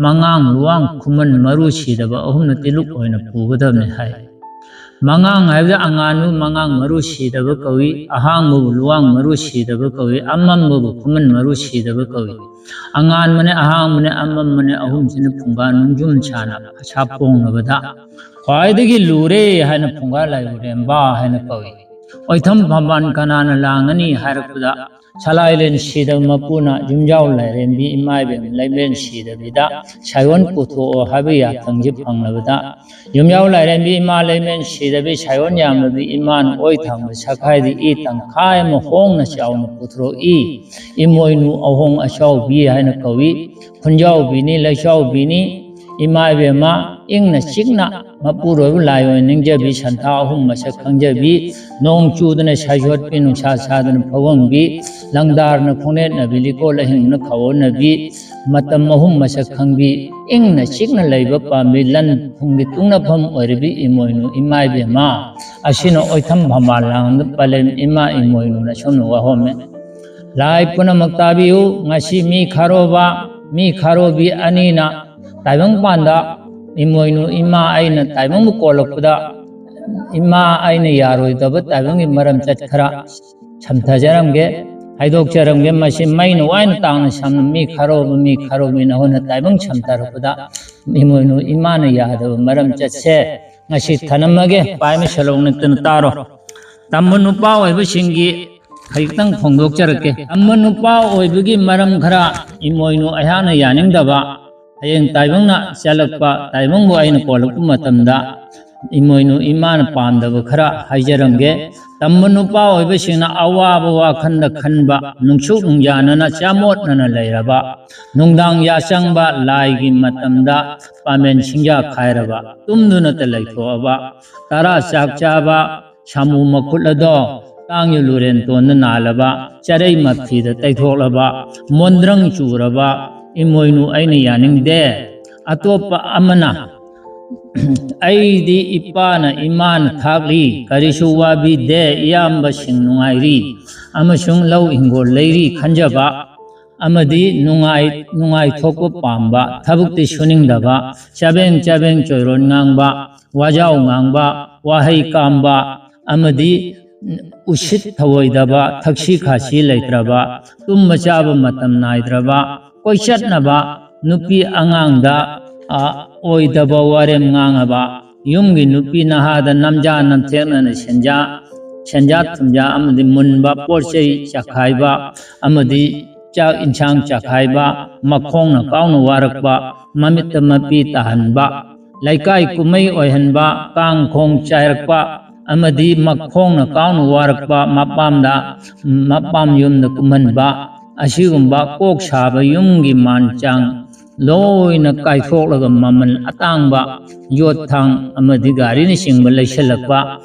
ꯃꯉꯥꯡ ꯂꯨꯋꯥꯡ ꯈꯨꯃꯟ ꯃꯔꯨ ꯁꯤꯗꯕ ꯑꯍꯨꯝꯅ ꯇꯤꯂꯨꯛ ꯑꯣꯏꯅ ꯄꯨꯒꯗꯕꯅꯤ ꯍꯥꯏ꯫ ꯃꯉꯥꯡ ꯍꯥꯏꯕꯗꯤ ꯑꯉꯥꯟꯕ ꯃꯉꯥꯡ ꯃꯔꯨ ꯁꯤꯗꯕ ꯀꯧꯏ, ꯑꯍꯥꯡꯕꯕꯨ ꯂꯨꯋꯥꯡ ꯃꯔꯨ ꯁꯤꯗꯕ ꯀꯧꯏ, ꯑꯃꯝꯕꯕꯨ ꯈꯨꯃꯟ ꯃꯔꯨ ꯁꯤꯗꯕ ꯀꯧꯏ꯫ ꯑꯉꯥꯟꯕꯅꯦ, ꯑꯍꯥꯡꯕꯅꯦ, ꯑꯃꯝꯕꯅꯦ ꯑꯍꯨꯝꯁꯤꯅ ꯐꯨꯡꯒꯥ ꯅꯨꯡꯖꯨꯝ ꯁꯥꯅ ꯄꯩꯁꯥ ꯄꯣꯡꯅꯕꯗ ꯈ꯭ꯋꯥꯏꯗꯒꯤ ꯂꯨꯔꯦ ꯍꯥꯏꯅ ꯐꯨꯡꯒꯥ ꯂꯥꯏꯔꯦꯝꯕ ꯍꯥꯏꯅ ꯀꯧꯏ꯫ ꯑꯣꯏꯊꯝ ꯐꯝꯕꯥꯜ ꯀꯅꯥꯅ ꯂꯥꯡꯒꯅꯤ ꯍꯥꯏꯔꯛꯄꯗ ꯁꯂꯥꯏꯂꯦꯟ ꯁꯤꯗꯕ ꯃꯄꯨꯅ ꯌꯨꯝꯖꯥꯎ ꯂꯥꯏꯔꯦꯝꯕꯤ ꯏꯃꯥ ꯏꯕꯦꯝ ꯂꯩꯃꯔꯦꯟ ꯁꯤꯗꯕꯤꯗ ꯁꯥꯏꯑꯣꯟ ꯄꯨꯊꯣꯛꯑꯣ ꯍꯥꯏꯕ ꯌꯥꯊꯪꯁꯤ ꯐꯪꯂꯕꯗ ꯌꯨꯝꯖꯥꯎ ꯂꯥꯏꯔꯦꯝꯕꯤ ꯏꯃꯥ ꯂꯩꯃꯔꯦꯟ ꯁꯤꯗꯕꯤ ꯁꯥꯏꯑꯣꯟ ꯌꯥꯝꯂꯕꯤ ꯏꯃꯥꯅ ꯑꯣꯏ ꯊꯥꯡꯕ ꯁꯛꯈꯥꯏꯗ ꯏ ꯇꯪꯈꯥꯏ ꯑꯃ ꯍꯣꯡꯅ ꯆꯥꯎꯅ ꯄꯨꯊꯣꯔꯛꯏ꯫ ꯏꯃꯣꯏꯅꯨ ꯑꯍꯣꯡ ꯑꯆꯥꯎꯕꯤ ꯍꯥꯏꯅ ꯀꯧꯏ꯫ ꯈꯨꯟꯖꯥꯎꯕꯤꯅꯤ, ꯂꯩꯆꯥꯎꯕꯤꯅꯤ, ꯏꯃꯥ ꯏꯕꯦꯝꯃ ꯏꯪꯅ ꯆꯤꯛꯅ ꯃꯄꯨꯔꯣꯏꯕ ꯂꯥꯏ ꯑꯣꯏꯅ ꯅꯤꯡꯖꯕꯤ, ꯁꯟꯊꯥ ꯑꯍꯨꯝ ꯃꯁꯛ ꯈꯪꯖꯕꯤ, ꯅꯣꯡ ꯆꯨꯗꯅ ꯁꯥꯏꯁꯣꯠꯄꯤ, ꯅꯨꯡꯁꯥ ꯁꯥꯗꯅ ꯐꯧꯍꯟꯕꯤ, ꯂꯪꯗꯥꯔꯅ ꯈꯣꯡꯅꯦꯠꯅꯕꯤ, ꯂꯤꯀꯣꯜ ꯑꯍꯤꯡꯅ ꯈꯥꯎꯍꯟꯅꯕꯤ, ꯃꯇꯝ ꯑꯍꯨꯝ ꯃꯁꯛ ꯈꯪꯕꯤ, ꯏꯪꯅ ꯆꯤꯛꯅ ꯂꯩꯕ ꯄꯥꯝꯕꯤ, ꯂꯟ ꯊꯨꯝꯒꯤ ꯇꯨꯡꯅꯐꯝ ꯑꯣꯏꯔꯕꯤ ꯏꯃꯣꯏꯅꯨ ꯏꯃꯥ ꯏꯕꯦꯝꯃ ꯑꯁꯤꯅ ꯑꯣꯏꯊꯝ ꯐꯝꯕꯥꯜ ꯂꯥꯡꯗ ꯄꯂꯦꯝ ꯏꯃꯥ ꯏꯃꯣꯏꯅꯨꯅ ꯑꯁꯨꯝꯅ ꯋꯥꯍꯣꯝꯃꯤ꯫ ꯂꯥꯏ ꯄꯨꯝꯅꯃꯛ ꯇꯥꯕꯤꯌꯨ, ꯉꯁꯤ ꯃꯤ ꯈꯥꯔꯣꯕ, ꯃꯤ ꯈꯥꯔꯣꯕꯤ ꯑꯅꯤꯅ ꯇꯥꯏꯕꯪꯄꯥꯟꯗ ꯏꯃꯣꯏꯅꯨ ꯏꯃꯥ ꯑꯩꯅ ꯇꯥꯏꯕꯪꯕꯨ ꯀꯣꯜꯂꯛꯄꯗ ꯏꯃꯥ ꯑꯩꯅ ꯌꯥꯔꯣꯏꯗꯕ ꯇꯥꯏꯕꯪꯒꯤ ꯃꯔꯝ ꯆꯠ ꯈꯔ ꯁꯝꯊꯖꯔꯝꯒꯦ, ꯍꯥꯏꯗꯣꯛꯆꯔꯝꯒꯦ꯫ ꯃꯁꯤ ꯃꯩꯅ ꯋꯥꯏꯅ ꯇꯥꯡꯅ ꯁꯝꯅ ꯃꯤ ꯈꯥꯔꯣꯕ, ꯃꯤ ꯈꯥꯔꯣꯕꯤ ꯅꯍꯣꯅ ꯇꯥꯏꯕꯪ ꯁꯝꯊꯔꯛꯄꯗ ꯏꯃꯣꯏꯅꯨ ꯏꯃꯥꯅ ꯌꯥꯗꯕ ꯃꯔꯝ ꯆꯠꯁꯦ꯫ ꯉꯁꯤ ꯊꯅꯝꯃꯒꯦ, ꯄꯥꯏ ꯃꯩ ꯁꯦꯜꯍꯧ ꯅꯛꯇꯅ ꯇꯥꯔꯣ꯫ ꯇꯝꯕ ꯅꯨꯄꯥ ꯑꯣꯏꯕꯁꯤꯡꯒꯤ ꯈꯖꯤꯛꯇꯪ ꯐꯣꯡꯗꯣꯛꯆꯔꯛꯀꯦ꯫ ꯇꯝꯕ ꯅꯨꯄꯥ ꯑꯣꯏꯕꯒꯤ ꯃꯔꯝ ꯈꯔ ꯏꯃꯣꯏꯅꯨ ꯑꯩꯍꯥꯛꯅ ꯌꯥꯅꯤꯡꯗꯕ, ꯍꯌꯦꯡ ꯇꯥꯏꯕꯪꯅ ꯆꯠꯂꯛꯄ ꯇꯥꯏꯕꯪꯕꯨ ꯑꯩꯅ ꯀꯣꯜꯂꯛꯄ ꯃꯇꯝꯗ ꯏꯃꯣꯏꯅꯨ ꯏꯃꯥꯅ ꯄꯥꯝꯗꯕ ꯈꯔ ꯍꯥꯏꯖꯔꯝꯒꯦ꯫ ꯇꯝꯕ ꯅꯨꯄꯥ ꯑꯣꯏꯕꯁꯤꯡꯅ ꯑꯋꯥꯕ ꯋꯥꯈꯜꯗ ꯈꯟꯕ, ꯅꯨꯡꯁꯨꯛ ꯅꯨꯡꯖꯥꯅꯅ ꯆꯥꯃꯣꯠꯅꯅ ꯂꯩꯔꯕ, ꯅꯨꯡꯗꯥꯡ ꯌꯥꯆꯪꯕ ꯂꯥꯏꯒꯤ ꯃꯇꯝꯗ ꯄꯥꯃꯦꯟ ꯁꯤꯡꯌꯥ ꯈꯥꯏꯔꯕ, ꯇꯨꯝꯗꯨꯅꯇ ꯂꯩꯊꯣꯛꯑꯕ, ꯇꯔꯥ ꯆꯥꯛ ꯆꯥꯕ, ꯁꯥꯃꯨ ꯃꯈꯨꯠ ꯑꯗꯣ ꯇꯥꯡ ꯌꯨ ꯂꯨꯔꯦꯟ ꯇꯣꯟꯗ ꯅꯥꯜꯂꯕ, ꯆꯔꯩ ꯃꯐꯤꯗ ꯇꯩꯊꯣꯛꯂꯕ, ꯃꯣꯟꯗ꯭ꯔꯪ ꯆꯨꯔꯕ ꯏꯃꯣꯏꯅꯨ ꯑꯩꯅ ꯌꯥꯅꯤꯡꯗꯦ꯫ ꯑꯇꯣꯞꯄ ꯑꯃꯅ ꯑꯩꯗꯤ ꯏꯄꯥꯅ ꯏꯃꯥꯅ ꯊꯥꯛꯂꯤ, ꯀꯔꯤꯁꯨ ꯋꯥꯕꯤꯗꯦ, ꯏꯌꯥꯝꯕꯁꯤꯡ ꯅꯨꯡꯉꯥꯏꯔꯤ ꯑꯃꯁꯨꯡ ꯂꯧ ꯍꯤꯡꯒꯣꯜ ꯂꯩꯔꯤ ꯈꯟꯖꯕ ꯑꯃꯗꯤ ꯅꯨꯡꯉꯥꯏ-, ꯅꯨꯡꯉꯥꯏꯊꯣꯛꯄ ꯄꯥꯝꯕ, ꯊꯕꯛꯇꯤ ꯁꯨꯅꯤꯡꯗꯕ, ꯆꯕꯦꯡ ꯆꯕꯦꯡ ꯆꯣꯏꯔꯣꯟ ꯉꯥꯡꯕ, ꯋꯥꯖꯥꯎ ꯉꯥꯡꯕ, ꯋꯥꯍꯩ ꯀꯥꯝꯕ ꯑꯃꯗꯤ ꯎꯁꯤꯠ ꯊꯑꯣꯏꯗꯕ, ꯊꯛꯁꯤ ꯈꯥꯁꯤ ꯂꯩꯇ꯭ꯔꯕ, ꯇꯨꯝꯕ ꯆꯥꯕ ꯃꯇꯝ ꯅꯥꯏꯗ꯭ꯔꯕ, ꯀꯣꯏꯆꯠꯅꯕ, ꯅꯨꯄꯤ ꯑꯉꯥꯡꯗ, ꯑ, ꯑꯣꯏꯗꯕ ꯋꯥꯔꯦꯝ ꯉꯥꯡꯉꯕ, ꯌꯨꯝꯒꯤ ꯅꯨꯄꯤ ꯅꯍꯥꯗ ꯅꯝꯖꯥ ꯅꯝꯊꯦꯛꯅꯅ ꯁꯦꯟꯖꯥ, ꯁꯦꯟꯖꯥ ꯊꯨꯝꯖꯥ ꯑꯃꯗꯤ ꯃꯨꯟꯕ ꯄꯣꯠ ꯆꯩ ꯆꯈꯥꯏꯕ ꯑꯃꯗꯤ ꯆꯥꯛ ꯏꯟꯁꯥꯡ ꯆꯈꯥꯏꯕ, ꯃꯈꯣꯡꯅ ꯀꯥꯎꯅ ꯋꯥꯔꯛꯄ, ꯃꯃꯤꯠꯇ ꯃꯄꯤ ꯇꯥꯍꯟꯕ, ꯂꯩꯀꯥꯏ ꯀꯨꯝꯍꯩ ꯑꯣꯏꯍꯟꯕ, ꯀꯥꯡ ꯈꯣꯡ ꯆꯥꯏꯔꯛꯄ ꯑꯃꯗꯤ ꯃꯈꯣꯡꯅ ꯀꯥꯎꯅ ꯋꯥꯔꯛꯄ, ꯃꯄꯥꯝꯗ, ꯃꯄꯥꯝ ꯌꯨꯝꯗ ꯀꯨꯝꯍꯟꯕ, ꯑꯁꯤꯒꯨꯝꯕ ꯀꯣꯛ ꯁꯥꯕ ꯌꯨꯝꯒꯤ ꯃꯥꯟ ꯆꯥꯡ ꯂꯣꯏꯅ ꯀꯥꯏꯊꯣꯛꯂꯒ ꯃꯃꯜ ꯑꯇꯥꯡꯕ ꯌꯣꯠ ꯊꯥꯡ ꯑꯃꯗꯤ ꯒꯥꯔꯤꯅꯆꯤꯡꯕ ꯂꯩꯁꯜꯂꯛꯄ,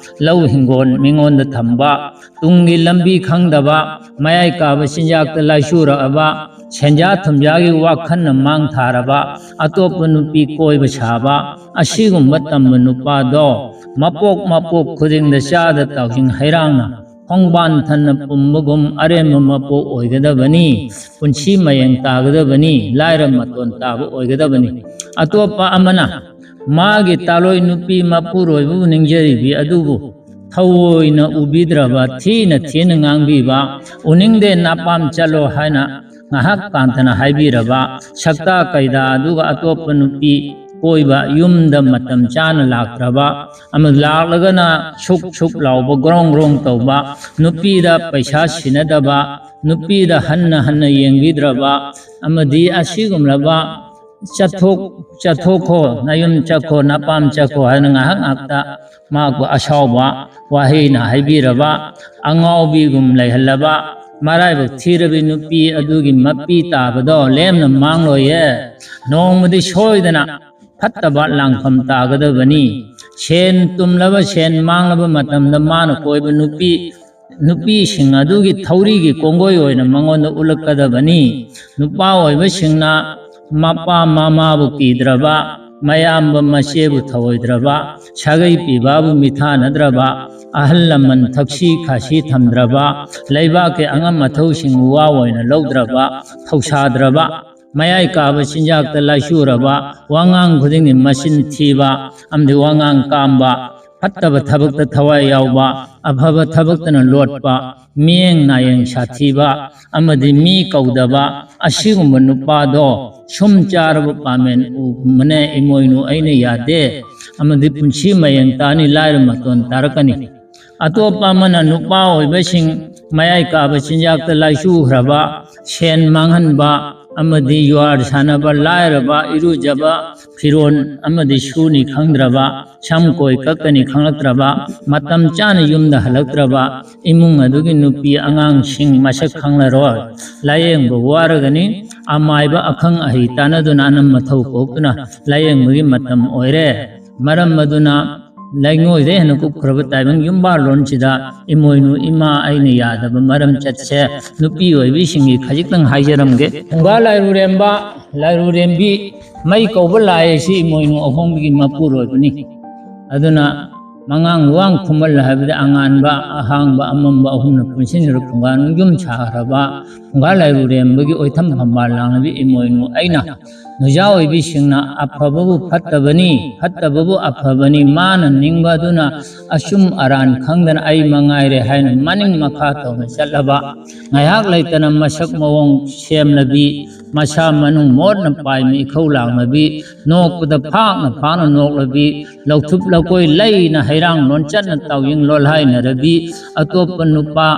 ꯂꯧ ꯍꯤꯡꯒꯣꯜ ꯃꯤꯉꯣꯟꯗ ꯊꯝꯕ, ꯇꯨꯡꯒꯤ ꯂꯝꯕꯤ ꯈꯪꯗꯕ, ꯃꯌꯥꯏ ꯀꯥꯕ ꯆꯤꯟꯖꯥꯛꯇ ꯂꯥꯏꯆꯨꯔꯛꯑꯕ, ꯁꯦꯟꯖꯥ ꯊꯨꯝꯖꯥꯒꯤ ꯋꯥꯈꯜꯅ ꯃꯥꯡ ꯊꯥꯔꯕ, ꯑꯇꯣꯞꯄ ꯅꯨꯄꯤ ꯀꯣꯏꯕ ꯁꯥꯕ, ꯑꯁꯤꯒꯨꯝꯕ ꯇꯝꯕ ꯅꯨꯄꯥꯗꯣ ꯃꯄꯣꯛ ꯃꯄꯣꯛ ꯈꯨꯗꯤꯡꯗ ꯆꯥꯗ ꯇꯥꯎꯖꯤꯡ ꯍꯩꯔꯥꯡꯅ ꯈꯣꯡꯕꯥꯟ ꯊꯟꯅ ꯄꯨꯝꯕꯒꯨꯝ ꯑꯔꯦꯝꯕ ꯃꯄꯣꯛ ꯑꯣꯏꯒꯗꯕꯅꯤ, ꯄꯨꯟꯁꯤ ꯃꯌꯦꯡ ꯇꯥꯒꯗꯕꯅꯤ, ꯂꯥꯏꯔ ꯃꯇꯣꯟ ꯇꯥꯕ ꯑꯣꯏꯒꯗꯕꯅꯤ꯫ ꯑꯇꯣꯞꯄ ꯑꯃꯅ ꯃꯥꯒꯤ ꯇꯥꯂꯣꯏ ꯅꯨꯄꯤ ꯃꯄꯨꯔꯣꯏꯕꯕꯨ ꯅꯤꯡꯖꯔꯤꯕꯤ ꯑꯗꯨꯕꯨ ꯊꯑꯣꯏꯅ ꯎꯕꯤꯗ꯭ꯔꯕ, ꯊꯤꯅ ꯊꯤꯅ ꯉꯥꯡꯕꯤꯕ, "ꯎꯅꯤꯡꯗꯦ, ꯅꯄꯥꯝ ꯆꯠꯂꯣ" ꯍꯥꯏꯅ ꯉꯥꯏꯍꯥꯛ ꯀꯥꯟꯊꯅ ꯍꯥꯏꯕꯤꯔꯕ, ꯁꯛꯇꯥ ꯀꯩꯗꯥ ꯑꯗꯨꯒ ꯑꯇꯣꯞꯄ ꯅꯨꯄꯤ ꯀꯣꯏꯕ, ꯌꯨꯝꯗ ꯃꯇꯝ ꯆꯥꯅ ꯂꯥꯛꯇ꯭ꯔꯕ, ꯑꯃ ꯂꯥꯛꯂꯒꯅ ꯁꯨꯛ ꯁꯨꯛ ꯂꯥꯎꯕ, ꯒ꯭ꯔꯣꯡ ꯒ꯭ꯔꯣꯡ ꯇꯧꯕ, ꯅꯨꯄꯤꯗ ꯄꯩꯁꯥ ꯁꯤꯟꯅꯗꯕ, ꯅꯨꯄꯤꯗ ꯍꯟꯅ ꯍꯟꯅ ꯌꯦꯡꯕꯤꯗ꯭ꯔꯕ, ꯑꯃꯗꯤ ꯑꯁꯤꯒꯨꯝꯂꯕ "ꯆꯠꯊꯣꯛ, ꯆꯠꯊꯣꯛꯈꯣ, ꯅꯌꯨꯝ ꯆꯠꯈꯣ, ꯅꯄꯥꯝ ꯆꯠꯈꯣ" ꯍꯥꯏꯅ ꯉꯥꯏꯍꯥꯛ ꯉꯥꯏꯍꯥꯛꯇ ꯃꯍꯥꯛꯄꯨ ꯑꯁꯥꯎꯕ ꯋꯥꯍꯩꯅ ꯍꯥꯏꯕꯤꯔꯕ, ꯑꯉꯥꯎꯕꯤꯒꯨꯝ ꯂꯩꯍꯜꯂꯕ, ꯃꯔꯥꯏꯕꯛ ꯊꯤꯔꯕꯤ ꯅꯨꯄꯤ ꯑꯗꯨꯒꯤ ꯃꯄꯤ ꯇꯥꯕꯗꯣ ꯂꯦꯝꯅ ꯃꯥꯡꯂꯣꯏꯌꯦ꯫ ꯅꯣꯡꯃꯗꯤ ꯁꯣꯏꯗꯅ ꯐꯠꯇꯕ ꯂꯥꯡꯐꯝ ꯇꯥꯒꯗꯕꯅꯤ꯫ ꯁꯦꯟ ꯇꯨꯝꯂꯕ, ꯁꯦꯟ ꯃꯥꯡꯂꯕ ꯃꯇꯝꯗ ꯃꯥꯅ ꯀꯣꯏꯕ ꯅꯨꯄꯤ, ꯅꯨꯄꯤꯁꯤꯡ ꯑꯗꯨꯒꯤ ꯊꯧꯔꯤꯒꯤ ꯀꯣꯡꯒꯣꯏ ꯑꯣꯏꯅ ꯃꯉꯣꯟꯗ ꯎꯠꯂꯛꯀꯗꯕꯅꯤ꯫ ꯅꯨꯄꯥ ꯑꯣꯏꯕꯁꯤꯡꯅ ꯃꯄꯥ ꯃꯃꯥꯕꯨ ꯀꯤꯗ꯭ꯔꯕ, ꯃꯌꯥꯝꯕ ꯃꯆꯦꯕꯨ ꯊꯧꯑꯣꯏꯗ꯭ꯔꯕ, ꯁꯥꯒꯩ ꯄꯤꯕꯥꯕꯨ ꯃꯤꯊꯥꯅꯗ꯭ꯔꯕ, ꯑꯍꯜ ꯂꯃꯟ ꯊꯛꯁꯤ ꯈꯥꯁꯤ ꯊꯝꯗ꯭ꯔꯕ, ꯂꯩꯕꯥꯛꯀꯤ ꯑꯉꯝ ꯑꯊꯧꯁꯤꯡꯕꯨ ꯋꯥ ꯑꯣꯏꯅ ꯂꯧꯗ꯭ꯔꯕ, ꯊꯧꯁꯥꯗ꯭ꯔꯕ, ꯃꯌꯥꯏ ꯀꯥꯕ ꯆꯤꯟꯖꯥꯛꯇ ꯂꯥꯏꯆꯨꯔꯕ, ꯋꯥꯉꯥꯡ ꯈꯨꯗꯤꯡꯒꯤ ꯃꯆꯤꯟ ꯊꯤꯕ ꯑꯃꯗꯤ ꯋꯥꯉꯥꯡ ꯀꯥꯝꯕ, ꯐꯠꯇꯕ ꯊꯕꯛꯇ ꯊꯋꯥꯏ ꯌꯥꯎꯕ, ꯑꯐꯕ ꯊꯕꯛꯇꯅ ꯂꯣꯠꯄ, ꯃꯤꯌꯦꯡ ꯅꯥꯌꯦꯡ ꯁꯥꯊꯤꯕ ꯑꯃꯗꯤ ꯃꯤ ꯀꯧꯗꯕ ꯑꯁꯤꯒꯨꯝꯕ ꯅꯨꯄꯥꯗꯣ ꯁꯨꯝ ꯆꯥꯔꯕ ꯄꯥꯃꯦꯟ ꯎꯒꯨꯝꯕꯅꯦ, ꯏꯃꯣꯏꯅꯨ ꯑꯩꯅ ꯌꯥꯗꯦ ꯑꯃꯗꯤ ꯄꯨꯟꯁꯤ ꯃꯌꯦꯡ ꯇꯥꯅꯤ, ꯂꯥꯏꯔ ꯃꯇꯣꯟ ꯇꯥꯔꯛꯀꯅꯤ꯫ ꯑꯇꯣꯞꯄ ꯑꯃꯅ ꯅꯨꯄꯥ ꯑꯣꯏꯕꯁꯤꯡ ꯃꯌꯥꯏ ꯀꯥꯕ ꯆꯤꯟꯖꯥꯛꯇ ꯂꯥꯏꯆꯨꯈ꯭ꯔꯕ, ꯁꯦꯟ ꯃꯥꯡꯍꯟꯕ ꯑꯃꯗꯤ ꯌꯨꯍꯥꯔ ꯁꯥꯟꯅꯕ, ꯂꯥꯏꯔꯕ, ꯏꯔꯨꯖꯕ, ꯐꯤꯔꯣꯜ ꯑꯃꯗꯤ ꯁꯨꯅꯤ ꯈꯪꯗ꯭ꯔꯕ, ꯁꯝ ꯀꯣꯏ ꯀꯛꯀꯅꯤ ꯈꯪꯂꯛꯇ꯭ꯔꯕ, ꯃꯇꯝ ꯆꯥꯅ ꯌꯨꯝꯗ ꯍꯜꯂꯛꯇ꯭ꯔꯕ, ꯏꯃꯨꯡ ꯑꯗꯨꯒꯤ ꯅꯨꯄꯤ ꯑꯉꯥꯡꯁꯤꯡ ꯃꯁꯛ ꯈꯪꯂꯔꯣꯏ꯫ ꯂꯥꯌꯦꯡꯕ ꯋꯥꯔꯒꯅꯤ꯫ ꯑꯃꯥꯏꯕ ꯑꯈꯪ ꯑꯍꯩ ꯇꯥꯟꯅꯗꯨꯅ ꯑꯅꯝ ꯑꯊꯧ ꯀꯣꯛꯇꯨꯅ ꯂꯥꯌꯦꯡꯕꯒꯤ ꯃꯇꯝ ꯑꯣꯏꯔꯦ꯫ ꯃꯔꯝ ꯑꯗꯨꯅ ꯂꯩꯉꯣꯏꯗ ꯍꯦꯟꯅ ꯀꯨꯞꯈ꯭ꯔꯕ ꯇꯥꯏꯕꯪ ꯌꯨꯝꯕꯥꯜꯂꯣꯟꯁꯤꯗ ꯏꯃꯣꯏꯅꯨ ꯏꯃꯥ ꯑꯩꯅ ꯌꯥꯗꯕ ꯃꯔꯝ ꯆꯠꯁꯦ ꯅꯨꯄꯤ ꯑꯣꯏꯕꯤꯁꯤꯡꯒꯤ ꯈꯖꯤꯛꯇꯪ ꯍꯥꯏꯖꯔꯝꯒꯦ꯫ ꯐꯨꯡꯒꯥ ꯂꯥꯏꯔꯨꯔꯦꯝꯕ, ꯂꯥꯏꯔꯨꯔꯦꯝꯕꯤ, ꯃꯩ ꯀꯧꯕ ꯂꯥꯏ ꯑꯁꯤ ꯏꯃꯣꯏꯅꯨ ꯑꯍꯣꯡꯕꯒꯤ ꯃꯄꯨꯔꯣꯏꯕꯅꯤ꯫ ꯑꯗꯨꯅ ꯃꯉꯥꯡ ꯂꯨꯋꯥꯡ ꯈꯨꯃꯜ ꯍꯥꯏꯕꯗꯤ ꯑꯉꯥꯟꯕ, ꯑꯍꯥꯡꯕ, ꯑꯃꯝꯕ ꯑꯍꯨꯝꯅ ꯄꯨꯟꯁꯤꯟꯈ꯭ꯔꯕ ꯐꯨꯡꯒꯥ ꯌꯨꯝ ꯁꯥꯈ꯭ꯔꯕ ꯐꯨꯡꯒꯥ ꯂꯥꯏꯔꯨꯔꯦꯝꯕꯒꯤ ꯑꯣꯏꯊꯝ ꯐꯝꯕꯥꯜ ꯂꯥꯡꯂꯕꯤ ꯏꯃꯣꯏꯅꯨ ꯑꯩꯅ ꯅꯨꯖꯥ ꯑꯣꯏꯕꯤꯁꯤꯡꯅ ꯑꯐꯕꯕꯨ ꯐꯠꯇꯕꯅꯤ, ꯐꯠꯇꯕꯕꯨ ꯑꯐꯕꯅꯤ, ꯃꯥꯅ ꯅꯤꯡꯕ ꯑꯗꯨꯅ ꯑꯆꯨꯝ ꯑꯔꯥꯟ ꯈꯪꯗꯅ ꯑꯩ ꯃꯉꯥꯏꯔꯦ ꯍꯥꯏꯅ ꯃꯅꯤꯡ ꯃꯈꯥ ꯇꯧꯅ ꯆꯠꯂꯕ, ꯉꯥꯏꯍꯥꯛ ꯂꯩꯇꯅ ꯃꯁꯛ ꯃꯑꯣꯡ ꯁꯦꯝꯂꯕꯤ, ꯃꯁꯥ ꯃꯅꯨꯡ ꯃꯣꯠꯅ ꯄꯥꯏꯃꯤ ꯏꯈꯧ ꯂꯥꯡꯂꯕꯤ, ꯅꯣꯛꯄꯗ ꯐꯥꯛꯅ ꯐꯥꯛꯅ ꯅꯣꯛꯂꯕꯤ, ꯂꯧꯊꯨꯞ ꯂꯧꯀꯣꯏ ꯂꯩꯅ ꯍꯩꯔꯥꯡ ꯂꯣꯟꯆꯠꯅ ꯇꯥꯎꯌꯤꯡ ꯂꯣꯜꯍꯥꯏꯅꯔꯕꯤ, ꯑꯇꯣꯞꯄ ꯅꯨꯄꯥ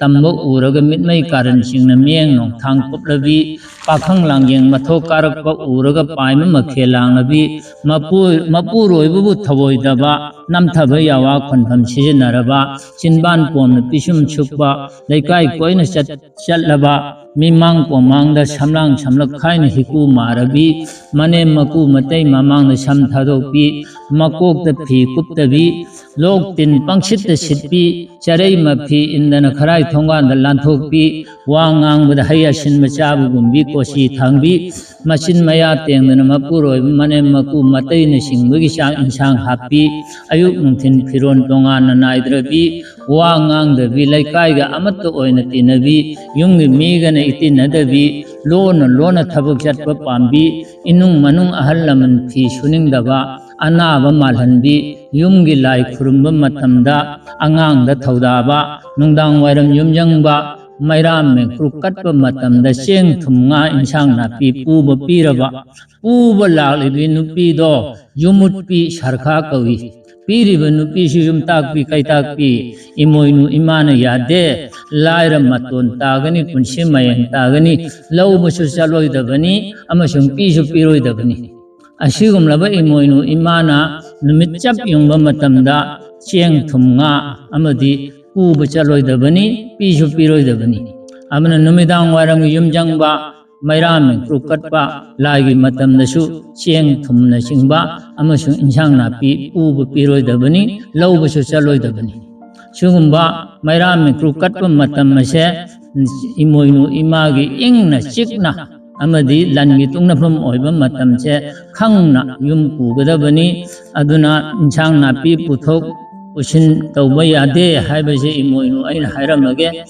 ꯇꯝꯕ ꯎꯔꯒ ꯃꯤꯠꯃꯩ ꯀꯥꯔꯟꯁꯤꯡꯅ ꯃꯤꯠꯌꯦꯡ ꯅꯣꯡꯊꯥꯡ ꯀꯨꯞꯂꯕꯤ, ꯄꯥꯈꯪ ꯂꯥꯡꯖꯦꯡ ꯃꯊꯣꯛ ꯀꯥꯔꯛꯄ ꯎꯔꯒ ꯄꯥꯏꯕ ꯃꯈꯦꯜ ꯂꯥꯡꯂꯕꯤ, ꯃꯄꯨ-, ꯃꯄꯨꯔꯣꯏꯕꯕꯨ ꯊꯧꯑꯣꯏꯗꯕ, ꯅꯝꯊꯕ ꯌꯥꯋꯥ ꯈꯣꯟꯐꯝ ꯁꯤꯖꯤꯟꯅꯔꯕ, ꯆꯤꯟꯕꯥꯟ ꯄꯣꯝꯅ ꯄꯤꯁꯨꯝ ꯁꯨꯞꯄ, ꯂꯩꯀꯥꯏ ꯀꯣꯏꯅ ꯆꯠ-, ꯆꯠꯂꯕ, ꯃꯤꯃꯥꯡ ꯄꯣꯃꯥꯡꯗ ꯁꯝꯂꯥꯡ ꯁꯝꯂꯛ ꯈꯥꯏꯅ ꯍꯤꯀꯨ ꯃꯥꯔꯕꯤ, ꯃꯅꯦꯝ ꯃꯀꯨ ꯃꯇꯩ ꯃꯃꯥꯡꯗ ꯁꯝ ꯊꯥꯗꯣꯛꯄꯤ, ꯃꯀꯣꯛꯇ ꯐꯤ ꯀꯨꯞꯇꯕꯤ, ꯂꯣꯛ ꯇꯤꯟ ꯄꯪꯁꯤꯠꯇ ꯁꯤꯠꯄꯤ, ꯆꯔꯩ ꯃꯐꯤ ꯏꯟꯗꯅ ꯈꯔꯥꯏ ꯊꯣꯡꯒꯥꯟꯗ ꯂꯥꯟꯊꯣꯛꯄꯤ, ꯋꯥ ꯉꯥꯡꯕꯗ ꯍꯩ ꯑꯁꯤꯟꯕ ꯆꯥꯕꯒꯨꯝꯕꯤ, ꯀꯣꯆꯤ ꯊꯥꯡꯕꯤ, ꯃꯆꯤꯟ ꯃꯌꯥ ꯇꯦꯡꯗꯅ ꯃꯄꯨꯔꯣꯏꯕ ꯃꯅꯦꯝ ꯃꯀꯨ ꯃꯇꯩꯅ ꯁꯤꯡꯕꯒꯤ ꯆꯥꯛ ꯏꯟꯁꯥꯡ ꯍꯥꯞꯄꯤ, ꯑꯌꯨꯛ ꯅꯨꯡꯊꯤꯟ ꯐꯤꯔꯣꯜ ꯇꯣꯉꯥꯟꯅ ꯅꯥꯏꯗ꯭ꯔꯕꯤ, ꯋꯥ ꯉꯥꯡꯗꯕꯤ, ꯂꯩꯀꯥꯏꯒ ꯑꯃꯠꯇ ꯑꯣꯏꯅ ꯇꯤꯟꯅꯕꯤ, ꯌꯨꯝꯒꯤ ꯃꯤꯒꯅ ꯏꯇꯤꯟꯅꯗꯕꯤ, ꯂꯣꯟꯅ ꯂꯣꯟꯅ ꯊꯕꯛ ꯆꯠꯄ ꯄꯥꯝꯕꯤ, ꯏꯅꯨꯡ ꯃꯅꯨꯡ ꯑꯍꯜ ꯂꯃꯟ ꯐꯤ ꯁꯨꯅꯤꯡꯗꯕ, ꯑꯅꯥꯕ ꯃꯥꯜꯍꯟꯕꯤ, ꯌꯨꯝꯒꯤ ꯂꯥꯏ ꯈꯨꯔꯨꯝꯕ ꯃꯇꯝꯗ ꯑꯉꯥꯡꯗ ꯊꯧꯗꯥꯕ, ꯅꯨꯡꯗꯥꯡ ꯋꯥꯏꯔꯝ ꯌꯨꯝꯖꯪꯕ, ꯃꯩꯔꯥ ꯃꯩꯀ꯭ꯔꯨ ꯀꯠꯄ ꯃꯇꯝꯗ ꯆꯦꯡ ꯊꯨꯝ ꯉꯥ ꯏꯟꯁꯥꯡ ꯅꯥꯄꯤ ꯄꯨꯕ ꯄꯤꯔꯕ, ꯄꯨꯕ ꯂꯥꯛꯂꯤꯕꯤ ꯅꯨꯄꯤꯗꯣ ꯌꯨꯝꯃꯨꯠꯄꯤ ꯁꯔꯈꯥ ꯀꯧꯏ꯫ ꯄꯤꯔꯤꯕ ꯅꯨꯄꯤꯁꯨ ꯌꯨꯝꯇꯥꯛꯄꯤ ꯀꯩꯇꯥꯛꯄꯤ ꯏꯃꯣꯏꯅꯨ ꯏꯃꯥꯅ ꯌꯥꯗꯦ, ꯂꯥꯏꯔ ꯃꯇꯣꯟ ꯇꯥꯒꯅꯤ, ꯄꯨꯟꯁꯤ ꯃꯌꯦꯡ ꯇꯥꯒꯅꯤ, ꯂꯧꯕꯁꯨ ꯆꯠꯂꯣꯏꯗꯕꯅꯤ ꯑꯃꯁꯨꯡ ꯄꯤꯁꯨ ꯄꯤꯔꯣꯏꯗꯕꯅꯤ꯫ ꯑꯁꯤꯒꯨꯝꯂꯕ ꯏꯃꯣꯏꯅꯨ ꯏꯃꯥꯅ ꯅꯨꯃꯤꯠ ꯆꯞ ꯌꯨꯡꯕ ꯃꯇꯝꯗ ꯆꯦꯡ ꯊꯨꯝ ꯉꯥ ꯑꯃꯗꯤ ꯄꯨꯕ ꯆꯠꯂꯣꯏꯗꯕꯅꯤ, ꯄꯤꯁꯨ ꯄꯤꯔꯣꯏꯗꯕꯅꯤ꯫ ꯑꯃꯅ ꯅꯨꯃꯤꯗꯥꯡ ꯋꯥꯏꯔꯝꯒꯤ ꯌꯨꯝꯖꯪꯕ ꯃꯩꯔꯥ ꯃꯤꯡꯀ꯭ꯔꯨ ꯀꯠꯄ ꯂꯥꯏꯒꯤ ꯃꯇꯝꯗꯁꯨ ꯆꯦꯡ ꯊꯨꯝꯅꯆꯤꯡꯕ ꯑꯃꯁꯨꯡ ꯏꯟꯁꯥꯡ ꯅꯥꯄꯤ ꯄꯨꯕ ꯄꯤꯔꯣꯏꯗꯕꯅꯤ, ꯂꯧꯕꯁꯨ ꯆꯠꯂꯣꯏꯗꯕꯅꯤ꯫ ꯁꯤꯒꯨꯝꯕ ꯃꯩꯔꯥ ꯃꯤꯡꯀ꯭ꯔꯨ ꯀꯠꯄ ꯃꯇꯝ ꯑꯁꯦ ꯏꯃꯣꯏꯅꯨ ꯏꯃꯥꯒꯤ ꯏꯪꯅ ꯆꯤꯛꯅ ꯑꯃꯗꯤ ꯂꯟꯒꯤ ꯇꯨꯡꯅꯐꯝ ꯑꯣꯏꯕ ꯃꯇꯝꯁꯦ ꯈꯪꯅ ꯌꯨꯝ ꯄꯨꯒꯗꯕꯅꯤ꯫ ꯑꯗꯨꯅ ꯏꯟꯁꯥꯡ ꯅꯥꯄꯤ ꯄꯨꯊꯣꯛ ꯄꯨꯁꯤꯟ ꯇꯧꯕ ꯌꯥꯗꯦ ꯍꯥꯏꯕꯁꯦ ꯏꯃꯣꯏꯅꯨ ꯑꯩꯅ ꯍꯥꯏꯔꯝꯃꯒꯦ꯫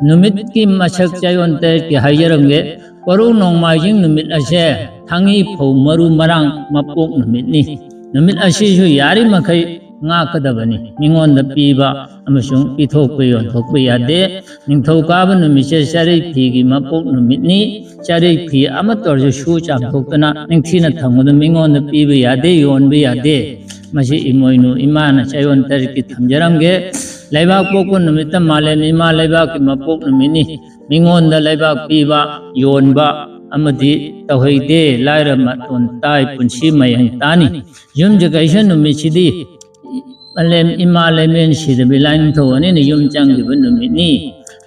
ꯅꯨꯃꯤꯠꯀꯤ ꯃꯁꯛ ꯆꯌꯣꯜ ꯇꯔꯦꯠꯀꯤ ꯍꯥꯏꯖꯔꯝꯒꯦ꯫ ꯀꯣꯔꯧ ꯅꯣꯡꯃꯥꯏꯖꯤꯡ ꯅꯨꯃꯤꯠ ꯑꯁꯦ ꯊꯥꯡꯏ ꯐꯧ ꯃꯔꯨ ꯃꯔꯥꯡ ꯃꯄꯣꯛ ꯅꯨꯃꯤꯠꯅꯤ꯫ ꯅꯨꯃꯤꯠ ꯑꯁꯤꯁꯨ ꯌꯥꯔꯤꯃꯈꯩ ꯉꯥꯛꯀꯗꯕꯅꯤ꯫ ꯃꯤꯉꯣꯟꯗ ꯄꯤꯕ ꯑꯃꯁꯨꯡ ꯄꯤꯊꯣꯛꯄ ꯌꯣꯟꯊꯣꯛꯄ ꯌꯥꯗꯦ꯫ ꯅꯤꯡꯊꯧꯀꯥꯕ ꯅꯨꯃꯤꯠꯁꯦ ꯆꯔꯩ ꯐꯤꯒꯤ ꯃꯄꯣꯛ ꯅꯨꯃꯤꯠꯅꯤ꯫ ꯆꯔꯩ ꯐꯤ ꯑꯃꯠꯇ ꯑꯣꯏꯔꯁꯨ ꯁꯨ ꯆꯥꯝꯊꯣꯛꯇꯅ ꯅꯤꯡꯊꯤꯅ ꯊꯝꯒꯗꯕ, ꯃꯤꯉꯣꯟꯗ ꯄꯤꯕ ꯌꯥꯗꯦ, ꯌꯣꯟꯕ ꯌꯥꯗꯦ꯫ ꯃꯁꯤ ꯏꯃꯣꯏꯅꯨ ꯏꯃꯥꯅ ꯆꯌꯣꯜ ꯇꯔꯦꯠꯀꯤ ꯊꯝꯖꯔꯝꯒꯦ꯫ ꯂꯩꯕꯥꯛ ꯄꯣꯛꯄ ꯅꯨꯃꯤꯠꯇ ꯃꯥꯂꯦꯝ ꯏꯃꯥ ꯂꯩꯕꯥꯛꯀꯤ ꯃꯄꯣꯛ ꯅꯨꯃꯤꯠꯅꯤ꯫ ꯃꯤꯉꯣꯟꯗ ꯂꯩꯕꯥꯛ ꯄꯤꯕ, ꯌꯣꯟꯕ ꯑꯃꯗꯤ ꯇꯧꯍꯩꯗꯦ꯫ ꯂꯥꯏꯔ ꯃꯇꯣꯟ ꯇꯥꯏ, ꯄꯨꯟꯁꯤ ꯃꯌꯦꯡ ꯇꯥꯅꯤ꯫ ꯌꯨꯝꯁꯀꯩꯁ ꯅꯨꯃꯤꯠꯁꯤꯗꯤ ꯃꯥꯂꯦꯝ ꯏꯃꯥ ꯂꯩꯃꯔꯦꯟ ꯁꯤꯗꯕꯤ ꯂꯥꯏꯅꯤꯡꯊꯧ ꯑꯅꯤꯅ ꯌꯨꯝ ꯆꯪꯈꯤꯕ ꯅꯨꯃꯤꯠꯅꯤ꯫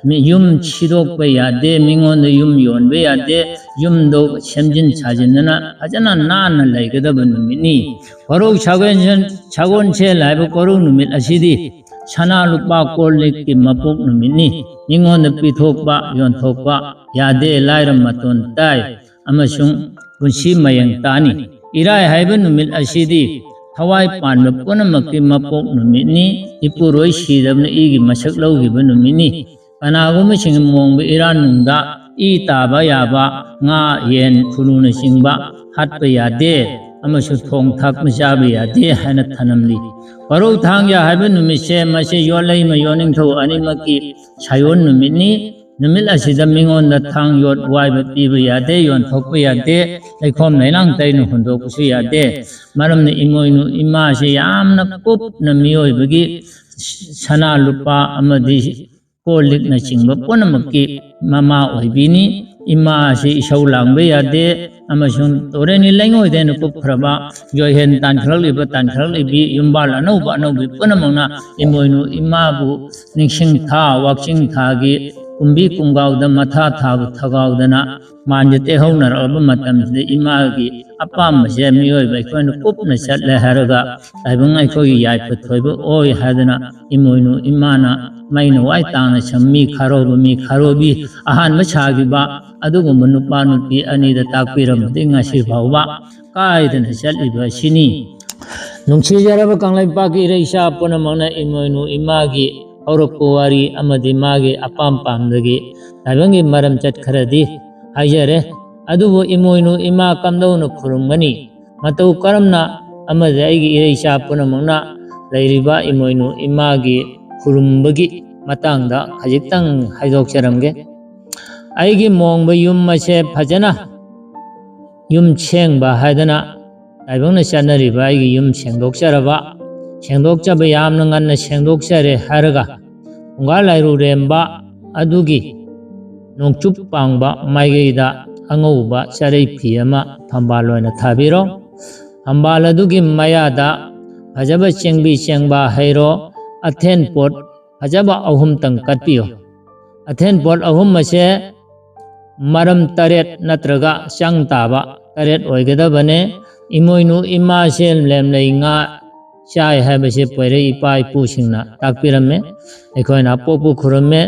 ꯃꯤ-, ꯌꯨꯝ ꯁꯤꯗꯣꯛꯄ ꯌꯥꯗꯦ, ꯃꯤꯉꯣꯟꯗ ꯌꯨꯝ ꯌꯣꯟꯕ ꯌꯥꯗꯦ, ꯌꯨꯝꯗꯣ ꯁꯦꯝꯖꯤꯟ ꯁꯥꯖꯤꯟꯗꯅ ꯐꯖꯅ ꯅꯥꯟꯅ ꯂꯩꯒꯗꯕ ꯅꯨꯃꯤꯠꯅꯤ꯫ ꯀꯣꯔꯧ ꯁꯒꯣꯜꯁꯦꯜ, ꯁꯒꯣꯜꯁꯦꯜ ꯍꯥꯏꯕ ꯀꯣꯔꯧ ꯅꯨꯃꯤꯠ ꯑꯁꯤꯗꯤ ꯁꯅꯥ ꯂꯨꯄꯥ ꯀꯣꯜ ꯂꯤꯛꯀꯤ ꯃꯄꯣꯛ ꯅꯨꯃꯤꯠꯅꯤ꯫ ꯃꯤꯉꯣꯟꯗ ꯄꯤꯊꯣꯛꯄ, ꯌꯣꯟꯊꯣꯛꯄ ꯌꯥꯗꯦ, ꯂꯥꯏꯔ ꯃꯇꯣꯟ ꯇꯥꯏ ꯑꯃꯁꯨꯡ ꯄꯨꯟꯁꯤ ꯃꯌꯦꯡ ꯇꯥꯅꯤ꯫ ꯏꯔꯥꯏ ꯍꯥꯏꯕ ꯅꯨꯃꯤꯠ ꯑꯁꯤꯗꯤ ꯊꯋꯥꯏ ꯄꯥꯟꯕ ꯄꯨꯝꯅꯃꯛꯀꯤ ꯃꯄꯣꯛ ꯅꯨꯃꯤꯠꯅꯤ꯫ ꯏꯄꯨꯔꯣꯏ ꯁꯤꯗꯕꯅ ꯏꯒꯤ ꯃꯁꯛ ꯂꯧꯈꯤꯕ ꯅꯨꯃꯤꯠꯅꯤ꯫ ꯀꯅꯥꯒꯨꯝꯕꯁꯤꯡ ꯃꯣꯡꯕ ꯏꯔꯥꯟ ꯅꯨꯡꯗ ꯏ ꯇꯥꯕ ꯌꯥꯕ ꯉꯥ, ꯌꯦꯟ, ꯈꯨꯅꯨꯅꯆꯤꯡꯕ ꯍꯥꯠꯄ ꯌꯥꯗꯦ ꯑꯃꯁꯨꯡ ꯊꯣꯡ ꯊꯥꯛꯄ ꯆꯥꯕ ꯌꯥꯗꯦ ꯍꯥꯏꯅ ꯊꯅꯝꯂꯤ꯫ ꯀꯣꯔꯧ ꯊꯥꯡꯖ ꯍꯥꯏꯕ ꯅꯨꯃꯤꯠꯁꯦ ꯃꯁꯤ ꯌꯣꯠꯂꯩꯃ ꯌꯣꯠꯅꯤꯡꯊꯧ ꯑꯅꯤꯃꯛꯀꯤ ꯁꯥꯌꯣꯟ ꯅꯨꯃꯤꯠꯅꯤ꯫ ꯅꯨꯃꯤꯠ ꯑꯁꯤꯗ ꯃꯤꯉꯣꯟꯗ ꯊꯥꯡ ꯌꯣꯠ ꯋꯥꯏꯕ ꯄꯤꯕ ꯌꯥꯗꯦ, ꯌꯣꯟꯊꯣꯛꯄ ꯌꯥꯗꯦ, ꯂꯩꯈꯣꯝ ꯂꯩꯅꯥꯡ ꯇꯩꯅ ꯍꯨꯟꯗꯣꯛꯄꯁꯨ ꯌꯥꯗꯦ꯫ ꯃꯔꯝꯗꯤ ꯏꯃꯣꯏꯅꯨ ꯏꯃꯥꯁꯤ ꯌꯥꯝꯅ ꯀꯨꯞꯅ ꯃꯤꯑꯣꯏꯕꯒꯤ ꯁꯅꯥ ꯂꯨꯄꯥ ꯑꯃꯗꯤ ꯀꯣꯜ ꯂꯤꯛꯅꯆꯤꯡꯕ ꯄꯨꯝꯅꯃꯛꯀꯤ ꯃꯃꯥ ꯑꯣꯏꯕꯤꯅꯤ꯫ ꯏꯃꯥ ꯑꯁꯤ ꯏꯁꯧ ꯂꯥꯡꯕ ꯌꯥꯗꯦ ꯑꯃꯁꯨꯡ ꯇꯨꯔꯦꯟꯒꯤ ꯂꯩꯉꯣꯏꯗ ꯑꯩꯅ ꯀꯨꯞꯈ꯭ꯔꯕ ꯌꯣꯏꯍꯦꯟ ꯇꯥꯟꯈꯠꯂꯛꯂꯤꯕ ꯇꯥꯟꯈꯠꯂꯛꯂꯤꯕꯤ ꯌꯨꯝꯕꯥꯜ ꯑꯅꯧꯕ ꯑꯅꯧꯕꯤ ꯄꯨꯝꯅꯃꯛꯅ ꯏꯃꯣꯏꯅꯨ ꯏꯃꯥꯕꯨ ꯅꯤꯡꯁꯤꯡ ꯊꯥ, ꯋꯥꯛꯆꯤꯡ ꯊꯥꯒꯤ ꯀꯨꯝꯕꯤ ꯀꯨꯝꯒꯥꯎꯗ ꯃꯊꯥ ꯊꯥꯕ ꯊꯒꯥꯎꯗꯅ ꯃꯥꯟꯁꯦ ꯇꯦꯛꯍꯧꯅꯔꯛꯂꯕ ꯃꯇꯝꯁꯤꯗ ꯏꯃꯥꯒꯤ ꯑꯄꯥꯝꯕꯁꯦ ꯃꯤꯑꯣꯏꯕ ꯑꯩꯈꯣꯏꯅ ꯀꯨꯞꯅ ꯆꯠꯂꯦ ꯍꯥꯏꯔꯒ ꯇꯥꯏꯕꯪ ꯑꯩꯈꯣꯏꯒꯤ ꯌꯥꯏꯐ ꯊꯣꯏꯕ ꯑꯣꯏ ꯍꯥꯏꯗꯅ ꯏꯃꯣꯏꯅꯨ ꯏꯃꯥꯅ ꯃꯩꯅ ꯋꯥꯏ ꯇꯥꯡꯅ ꯁꯦꯝꯃꯤ ꯈꯥꯔꯣꯕ ꯃꯤ ꯈꯥꯔꯣꯕꯤ ꯑꯍꯥꯟꯕ ꯁꯥꯈꯤꯕ ꯑꯗꯨꯒꯨꯝꯕ ꯅꯨꯄꯥ ꯅꯨꯄꯤ ꯑꯅꯤꯗ ꯇꯥꯛꯄꯤꯔꯝꯕꯗꯒꯤ ꯉꯁꯤ ꯐꯥꯎꯕ ꯀꯥꯏꯗꯅ ꯆꯠꯂꯤꯕ ꯑꯁꯤꯅꯤ꯫ ꯅꯨꯡꯁꯤꯖꯔꯕ ꯀꯪꯂꯩꯄꯥꯛꯀꯤ ꯏꯔꯩꯆꯥ ꯄꯨꯝꯅꯃꯛꯅ ꯏꯃꯣꯏꯅꯨ ꯏꯃꯥꯒꯤ ꯍꯧꯔꯛꯄ ꯋꯥꯔꯤ ꯑꯃꯗꯤ ꯃꯥꯒꯤ ꯑꯄꯥꯝ ꯄꯥꯝꯗꯒꯤ ꯇꯥꯏꯕꯪꯒꯤ ꯃꯔꯝ ꯆꯠ ꯈꯔꯗꯤ ꯍꯥꯏꯖꯔꯦ꯫ ꯑꯗꯨꯕꯨ ꯏꯃꯣꯏꯅꯨ ꯏꯃꯥ ꯀꯝꯗꯧꯅ ꯈꯨꯔꯨꯝꯒꯅꯤ? ꯃꯇꯧ ꯀꯔꯝꯅ ꯑꯃꯗꯤ ꯑꯩꯒꯤ ꯏꯔꯩꯆꯥ ꯄꯨꯝꯅꯃꯛꯅ ꯂꯩꯔꯤꯕ ꯏꯃꯣꯏꯅꯨ ꯏꯃꯥꯒꯤ ꯈꯨꯔꯨꯝꯕꯒꯤ ꯃꯇꯥꯡꯗ ꯈꯖꯤꯛꯇꯪ ꯍꯥꯏꯗꯣꯛꯆꯔꯝꯒꯦ꯫ ꯑꯩꯒꯤ ꯃꯣꯡꯕ ꯌꯨꯝ ꯑꯁꯦ ꯐꯖꯅ ꯌꯨꯝ ꯁꯦꯡꯕ ꯍꯥꯏꯗꯅ ꯇꯥꯏꯕꯪꯅ ꯆꯠꯅꯔꯤꯕ ꯑꯩꯒꯤ ꯌꯨꯝ ꯁꯦꯡꯗꯣꯛꯆꯔꯕ, ꯁꯦꯡꯗꯣꯛꯆꯕ ꯌꯥꯝꯅ ꯉꯟꯅ ꯁꯦꯡꯗꯣꯛꯆꯔꯦ ꯍꯥꯏꯔꯒ ꯐꯨꯡꯒꯥ ꯂꯥꯏꯔꯨꯔꯦꯝꯕ ꯑꯗꯨꯒꯤ ꯅꯣꯡꯆꯨꯞ ꯄꯥꯡꯕ ꯃꯥꯏꯀꯩꯗ ꯑꯉꯧꯕ ꯆꯔꯩ ꯐꯤ ꯑꯃ ꯊꯝꯕꯥꯜ ꯑꯣꯏꯅ ꯊꯥꯕꯤꯔꯣ꯫ ꯊꯝꯕꯥꯜ ꯑꯗꯨꯒꯤ ꯃꯌꯥꯗ ꯐꯖꯕ ꯆꯦꯡꯕꯤ ꯆꯦꯡꯕꯥ ꯍꯩꯔꯣ, ꯑꯊꯦꯟ ꯄꯣꯠ ꯐꯖꯕ ꯑꯍꯨꯝꯇꯪ ꯀꯠꯄꯤꯌꯨ꯫ ꯑꯊꯦꯟ ꯄꯣꯠ ꯑꯍꯨꯝ ꯑꯁꯦ ꯃꯔꯝ ꯇꯔꯦꯠ ꯅꯠꯇ꯭ꯔꯒ ꯆꯪ ꯇꯥꯕ ꯇꯔꯦꯠ ꯑꯣꯏꯒꯗꯕꯅꯦ꯫ ꯏꯃꯣꯏꯅꯨ ꯏꯃꯥꯁꯦ ꯂꯦꯝꯂꯩ ꯉꯥ ꯆꯥꯏ ꯍꯥꯏꯕꯁꯦ ꯄꯣꯏꯔꯩ ꯏꯄꯥ ꯏꯄꯨꯁꯤꯡꯅ ꯇꯥꯛꯄꯤꯔꯝꯃꯦ꯫ ꯑꯩꯈꯣꯏꯅ ꯑꯄꯣꯛꯄ ꯈꯨꯔꯨꯝꯃꯦ,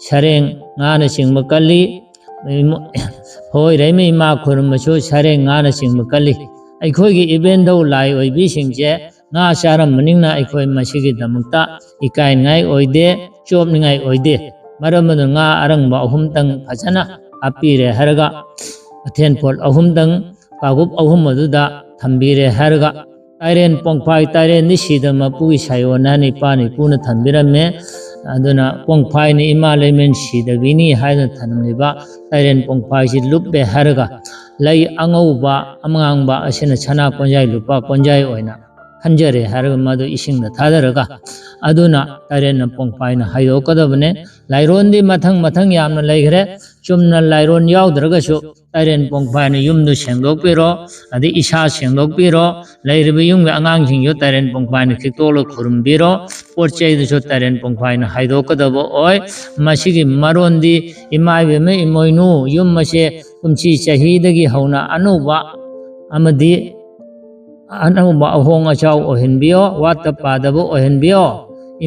ꯁꯔꯦꯡ ꯉꯥꯅꯆꯤꯡꯕ ꯀꯜꯂꯤ꯫ ꯏꯃꯣ-, ꯍꯣꯏꯔꯩꯃ ꯏꯃꯥ ꯈꯨꯔꯨꯝꯕꯁꯨ ꯁꯔꯦꯡ ꯉꯥꯅꯆꯤꯡꯕ ꯀꯜꯂꯤ꯫ ꯑꯩꯈꯣꯏꯒꯤ ꯏꯕꯦꯟꯙꯧ ꯂꯥꯏ ꯑꯣꯏꯕꯤꯁꯤꯡꯁꯦ ꯉꯥ ꯆꯥꯔꯝꯕꯅꯤꯅ ꯑꯩꯈꯣꯏ ꯃꯁꯤꯒꯤꯗꯃꯛꯇ ꯏꯀꯥꯏꯅꯤꯡꯉꯥꯏ ꯑꯣꯏꯗꯦ, ꯆꯣꯞꯅꯤꯡꯉꯥꯏ ꯑꯣꯏꯗꯦ꯫ ꯃꯔꯝ ꯑꯗꯨꯅ ꯉꯥ ꯑꯔꯪꯕ ꯑꯍꯨꯝꯇꯪ ꯐꯖꯅ ꯍꯥꯞꯄꯤꯔꯦ ꯍꯥꯏꯔꯒ ꯑꯊꯦꯟ ꯄꯣꯠ ꯑꯍꯨꯝꯇꯪ ꯀꯥꯒꯨꯞ ꯑꯍꯨꯝ ꯑꯗꯨꯗ ꯊꯝꯕꯤꯔꯦ ꯍꯥꯏꯔꯒ ꯇꯥꯏꯔꯦꯟ ꯄꯣꯡꯐꯥꯏ, ꯇꯥꯏꯔꯦꯟꯗꯤ ꯁꯤꯗ ꯃꯄꯨꯒꯤ ꯁꯥꯏꯑꯣꯟ ꯍꯥꯏꯅ ꯏꯄꯥꯅ ꯏꯄꯨꯅ ꯊꯝꯕꯤꯔꯝꯃꯦ꯫ ꯑꯗꯨꯅ ꯄꯣꯡꯐꯥꯏꯅ ꯏꯃꯥ ꯂꯩꯃꯦꯟ ꯁꯤꯗꯕꯤꯅꯤ ꯍꯥꯏꯗꯨꯅ ꯊꯝꯂꯤꯕ ꯇꯥꯏꯔꯦꯟ ꯄꯣꯡꯐꯥꯏꯁꯤ ꯂꯨꯞꯄꯦ ꯍꯥꯏꯔꯒ ꯂꯩ ꯑꯉꯧꯕ ꯑꯉꯥꯡꯕ ꯑꯁꯤꯅ ꯁꯅꯥ ꯀꯣꯟꯌꯥꯏ ꯂꯨꯄꯥ ꯀꯣꯟꯌꯥꯏ ꯑꯣꯏꯅ ꯈꯟꯖꯔꯦ ꯍꯥꯏꯔꯒ ꯃꯗꯨ ꯏꯁꯤꯡꯗ ꯊꯥꯗꯔꯒ ꯑꯗꯨꯅ ꯇꯥꯏꯔꯦꯟꯅ ꯄꯣꯡꯐꯥꯏꯅ ꯍꯥꯏꯗꯣꯛꯀꯗꯕꯅꯦ꯫ ꯂꯥꯏꯔꯣꯟꯗꯤ ꯃꯊꯪ ꯃꯊꯪ ꯌꯥꯝꯅ ꯂꯩꯈ꯭ꯔꯦ꯫ ꯆꯨꯝꯅ ꯂꯥꯏꯔꯣꯟ ꯌꯥꯎꯗ꯭ꯔꯒꯁꯨ ꯇꯥꯏꯔꯦꯟ ꯄꯣꯡꯐꯥꯏꯅ ꯌꯨꯝꯗꯨ ꯁꯦꯡꯗꯣꯛꯄꯤꯔꯣ, ꯑꯗꯩ ꯏꯁꯥ ꯁꯦꯡꯗꯣꯛꯄꯤꯔꯣ, ꯂꯩꯔꯤꯕ ꯌꯨꯝꯒꯤ ꯑꯉꯥꯡꯁꯤꯡꯁꯨ ꯇꯥꯏꯔꯦꯟ ꯄꯣꯡꯐꯥꯏꯅ ꯈꯤꯛꯇꯣꯛꯂꯒ ꯈꯨꯔꯨꯝꯕꯤꯔꯣ, ꯄꯣꯠ ꯆꯩꯗꯨꯁꯨ ꯇꯥꯏꯔꯦꯟ ꯄꯣꯡꯐꯥꯏꯅ ꯍꯥꯏꯗꯣꯛꯀꯗꯕ ꯑꯣꯏ꯫ ꯃꯁꯤꯒꯤ ꯃꯔꯣꯟꯗꯤ ꯏꯃꯥ ꯏꯕꯦꯝꯃ ꯏꯃꯣꯏꯅꯨ ꯌꯨꯝ ꯑꯁꯦ ꯀꯨꯝꯁꯤ ꯆꯍꯤꯗꯒꯤ ꯍꯧꯅ ꯑꯅꯧꯕ ꯑꯃꯗꯤ ꯑꯅꯧꯕ ꯑꯍꯣꯡ ꯑꯆꯥꯎ ꯑꯣꯏꯍꯟꯕꯤꯌꯣ, ꯋꯥꯠꯇ ꯄꯥꯗꯕ ꯑꯣꯏꯍꯟꯕꯤꯌꯣ꯫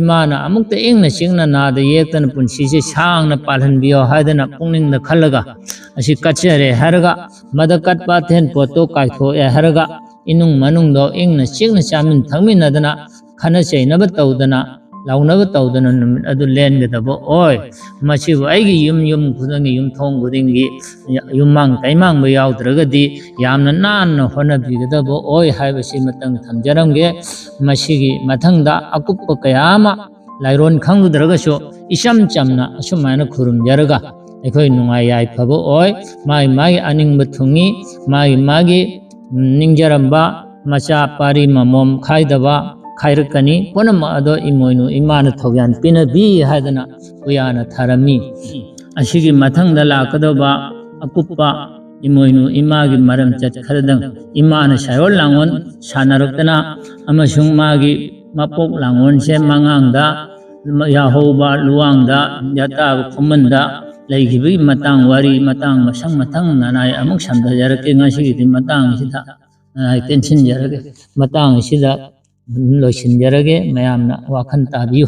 ꯏꯃꯥꯅ ꯑꯃꯨꯛꯇ ꯏꯪꯅ ꯆꯤꯛꯅ ꯅꯥꯗ ꯌꯦꯛꯇꯅ ꯄꯨꯟꯁꯤꯁꯦ ꯁꯥꯡꯅ ꯄꯥꯜꯍꯟꯕꯤꯌꯣ ꯍꯥꯏꯗꯅ ꯄꯨꯛꯅꯤꯡꯗ ꯈꯜꯂꯒ ꯑꯁꯤ ꯀꯠꯆꯔꯦ ꯍꯥꯏꯔꯒ ꯃꯗ ꯀꯠꯄ ꯑꯊꯦꯟ ꯄꯣꯠꯇꯣ ꯀꯥꯏꯊꯣꯛꯑꯦ ꯍꯥꯏꯔꯒ ꯏꯃꯨꯡ ꯃꯅꯨꯡꯗꯣ ꯏꯪꯅ ꯆꯤꯛꯅ ꯆꯥꯃꯤꯟ ꯊꯛꯃꯤꯟꯅꯗꯅ ꯈꯠꯅ ꯆꯩꯅꯕ ꯇꯧꯗꯅ ꯂꯥꯎꯅꯕ ꯇꯧꯗꯅ ꯅꯨꯃꯤꯠ ꯑꯗꯨ ꯂꯦꯟꯒꯗꯕ ꯑꯣꯏ꯫ ꯃꯁꯤꯕꯨ ꯑꯩꯒꯤ ꯌꯨꯝ ꯌꯨꯝ ꯈꯨꯗꯤꯡꯒꯤ ꯌꯨꯝꯊꯣꯡ ꯈꯨꯗꯤꯡꯒꯤ ꯌꯨꯝꯃꯥꯡ ꯀꯩꯃꯥꯡꯕ ꯌꯥꯎꯗ꯭ꯔꯒꯗꯤ ꯌꯥꯝꯅ ꯅꯥꯟꯅ ꯍꯣꯠꯅꯕꯤꯒꯗꯕ ꯑꯣꯏ ꯍꯥꯏꯕꯁꯤꯃꯇꯪ ꯊꯝꯖꯔꯝꯒꯦ꯫ ꯃꯁꯤꯒꯤ ꯃꯊꯪꯗ ꯑꯀꯨꯞꯄ ꯀꯌꯥ ꯑꯃ ꯂꯥꯏꯔꯣꯟ ꯈꯪꯂꯨꯗ꯭ꯔꯒꯁꯨ ꯏꯆꯝ ꯆꯝꯅ ꯑꯁꯨꯃꯥꯏꯅ ꯈꯨꯔꯨꯝꯖꯔꯒ ꯑꯩꯈꯣꯏ ꯅꯨꯡꯉꯥꯏ ꯌꯥꯏꯐꯕ ꯑꯣꯏ꯫ ꯃꯥꯒꯤ ꯃꯥꯒꯤ ꯑꯅꯤꯡꯕ ꯊꯨꯡꯉꯤ, ꯃꯥꯒꯤ ꯃꯥꯒꯤ ꯅꯤꯡꯖꯔꯝꯕ ꯃꯆꯥ ꯄꯥꯔꯤ ꯃꯃꯣꯝ ꯈꯥꯏꯗꯕ ꯈꯥꯏꯔꯛꯀꯅꯤ꯫ ꯄꯨꯝꯅꯃꯛ ꯑꯗꯣ ꯏꯃꯣꯏꯅꯨ ꯏꯃꯥꯅ ꯊꯧꯖꯥꯟ ꯄꯤꯅꯕꯤ ꯍꯥꯏꯗꯅ ꯎꯌꯥꯅ ꯊꯥꯔꯝꯃꯤ꯫ ꯑꯁꯤꯒꯤ ꯃꯊꯪꯗ ꯂꯥꯛꯀꯗꯧꯕ ꯑꯀꯨꯞꯄ ꯏꯃꯣꯏꯅꯨ ꯏꯃꯥꯒꯤ ꯃꯔꯝ ꯆꯠ ꯈꯔꯗꯪ ꯏꯃꯥꯅ ꯁꯥꯏꯑꯣꯟ ꯂꯥꯡꯑꯣꯟ ꯁꯥꯟꯅꯔꯛꯇꯅ ꯑꯃꯁꯨꯡ ꯃꯥꯒꯤ ꯃꯄꯣꯛ ꯂꯥꯡꯑꯣꯟꯁꯦ ꯃꯉꯥꯡꯗ, ꯌꯥꯍꯧꯕ ꯂꯨꯋꯥꯡꯗ, ꯌꯥꯇꯥꯕ ꯈꯨꯃꯟꯗ ꯂꯩꯈꯤꯕꯒꯤ ꯃꯇꯥꯡ ꯋꯥꯔꯤ ꯃꯇꯥꯡ ꯃꯁꯪ ꯃꯊꯪ ꯅꯅꯥꯏ ꯑꯃꯨꯛ ꯁꯝꯊꯖꯔꯛꯀꯦ꯫ ꯉꯁꯤꯒꯤꯗꯤ ꯃꯇꯥꯡ ꯑꯁꯤꯗ ꯅꯅꯥꯏ ꯇꯦꯟꯁꯤꯟꯖꯔꯒꯦ, ꯃꯇꯥꯡ ꯑꯁꯤꯗ ꯂꯣꯏꯁꯤꯟꯖꯔꯒꯦ꯫ ꯃꯌꯥꯝꯅ ꯋꯥꯈꯜ ꯇꯥꯕꯤꯌꯨ꯫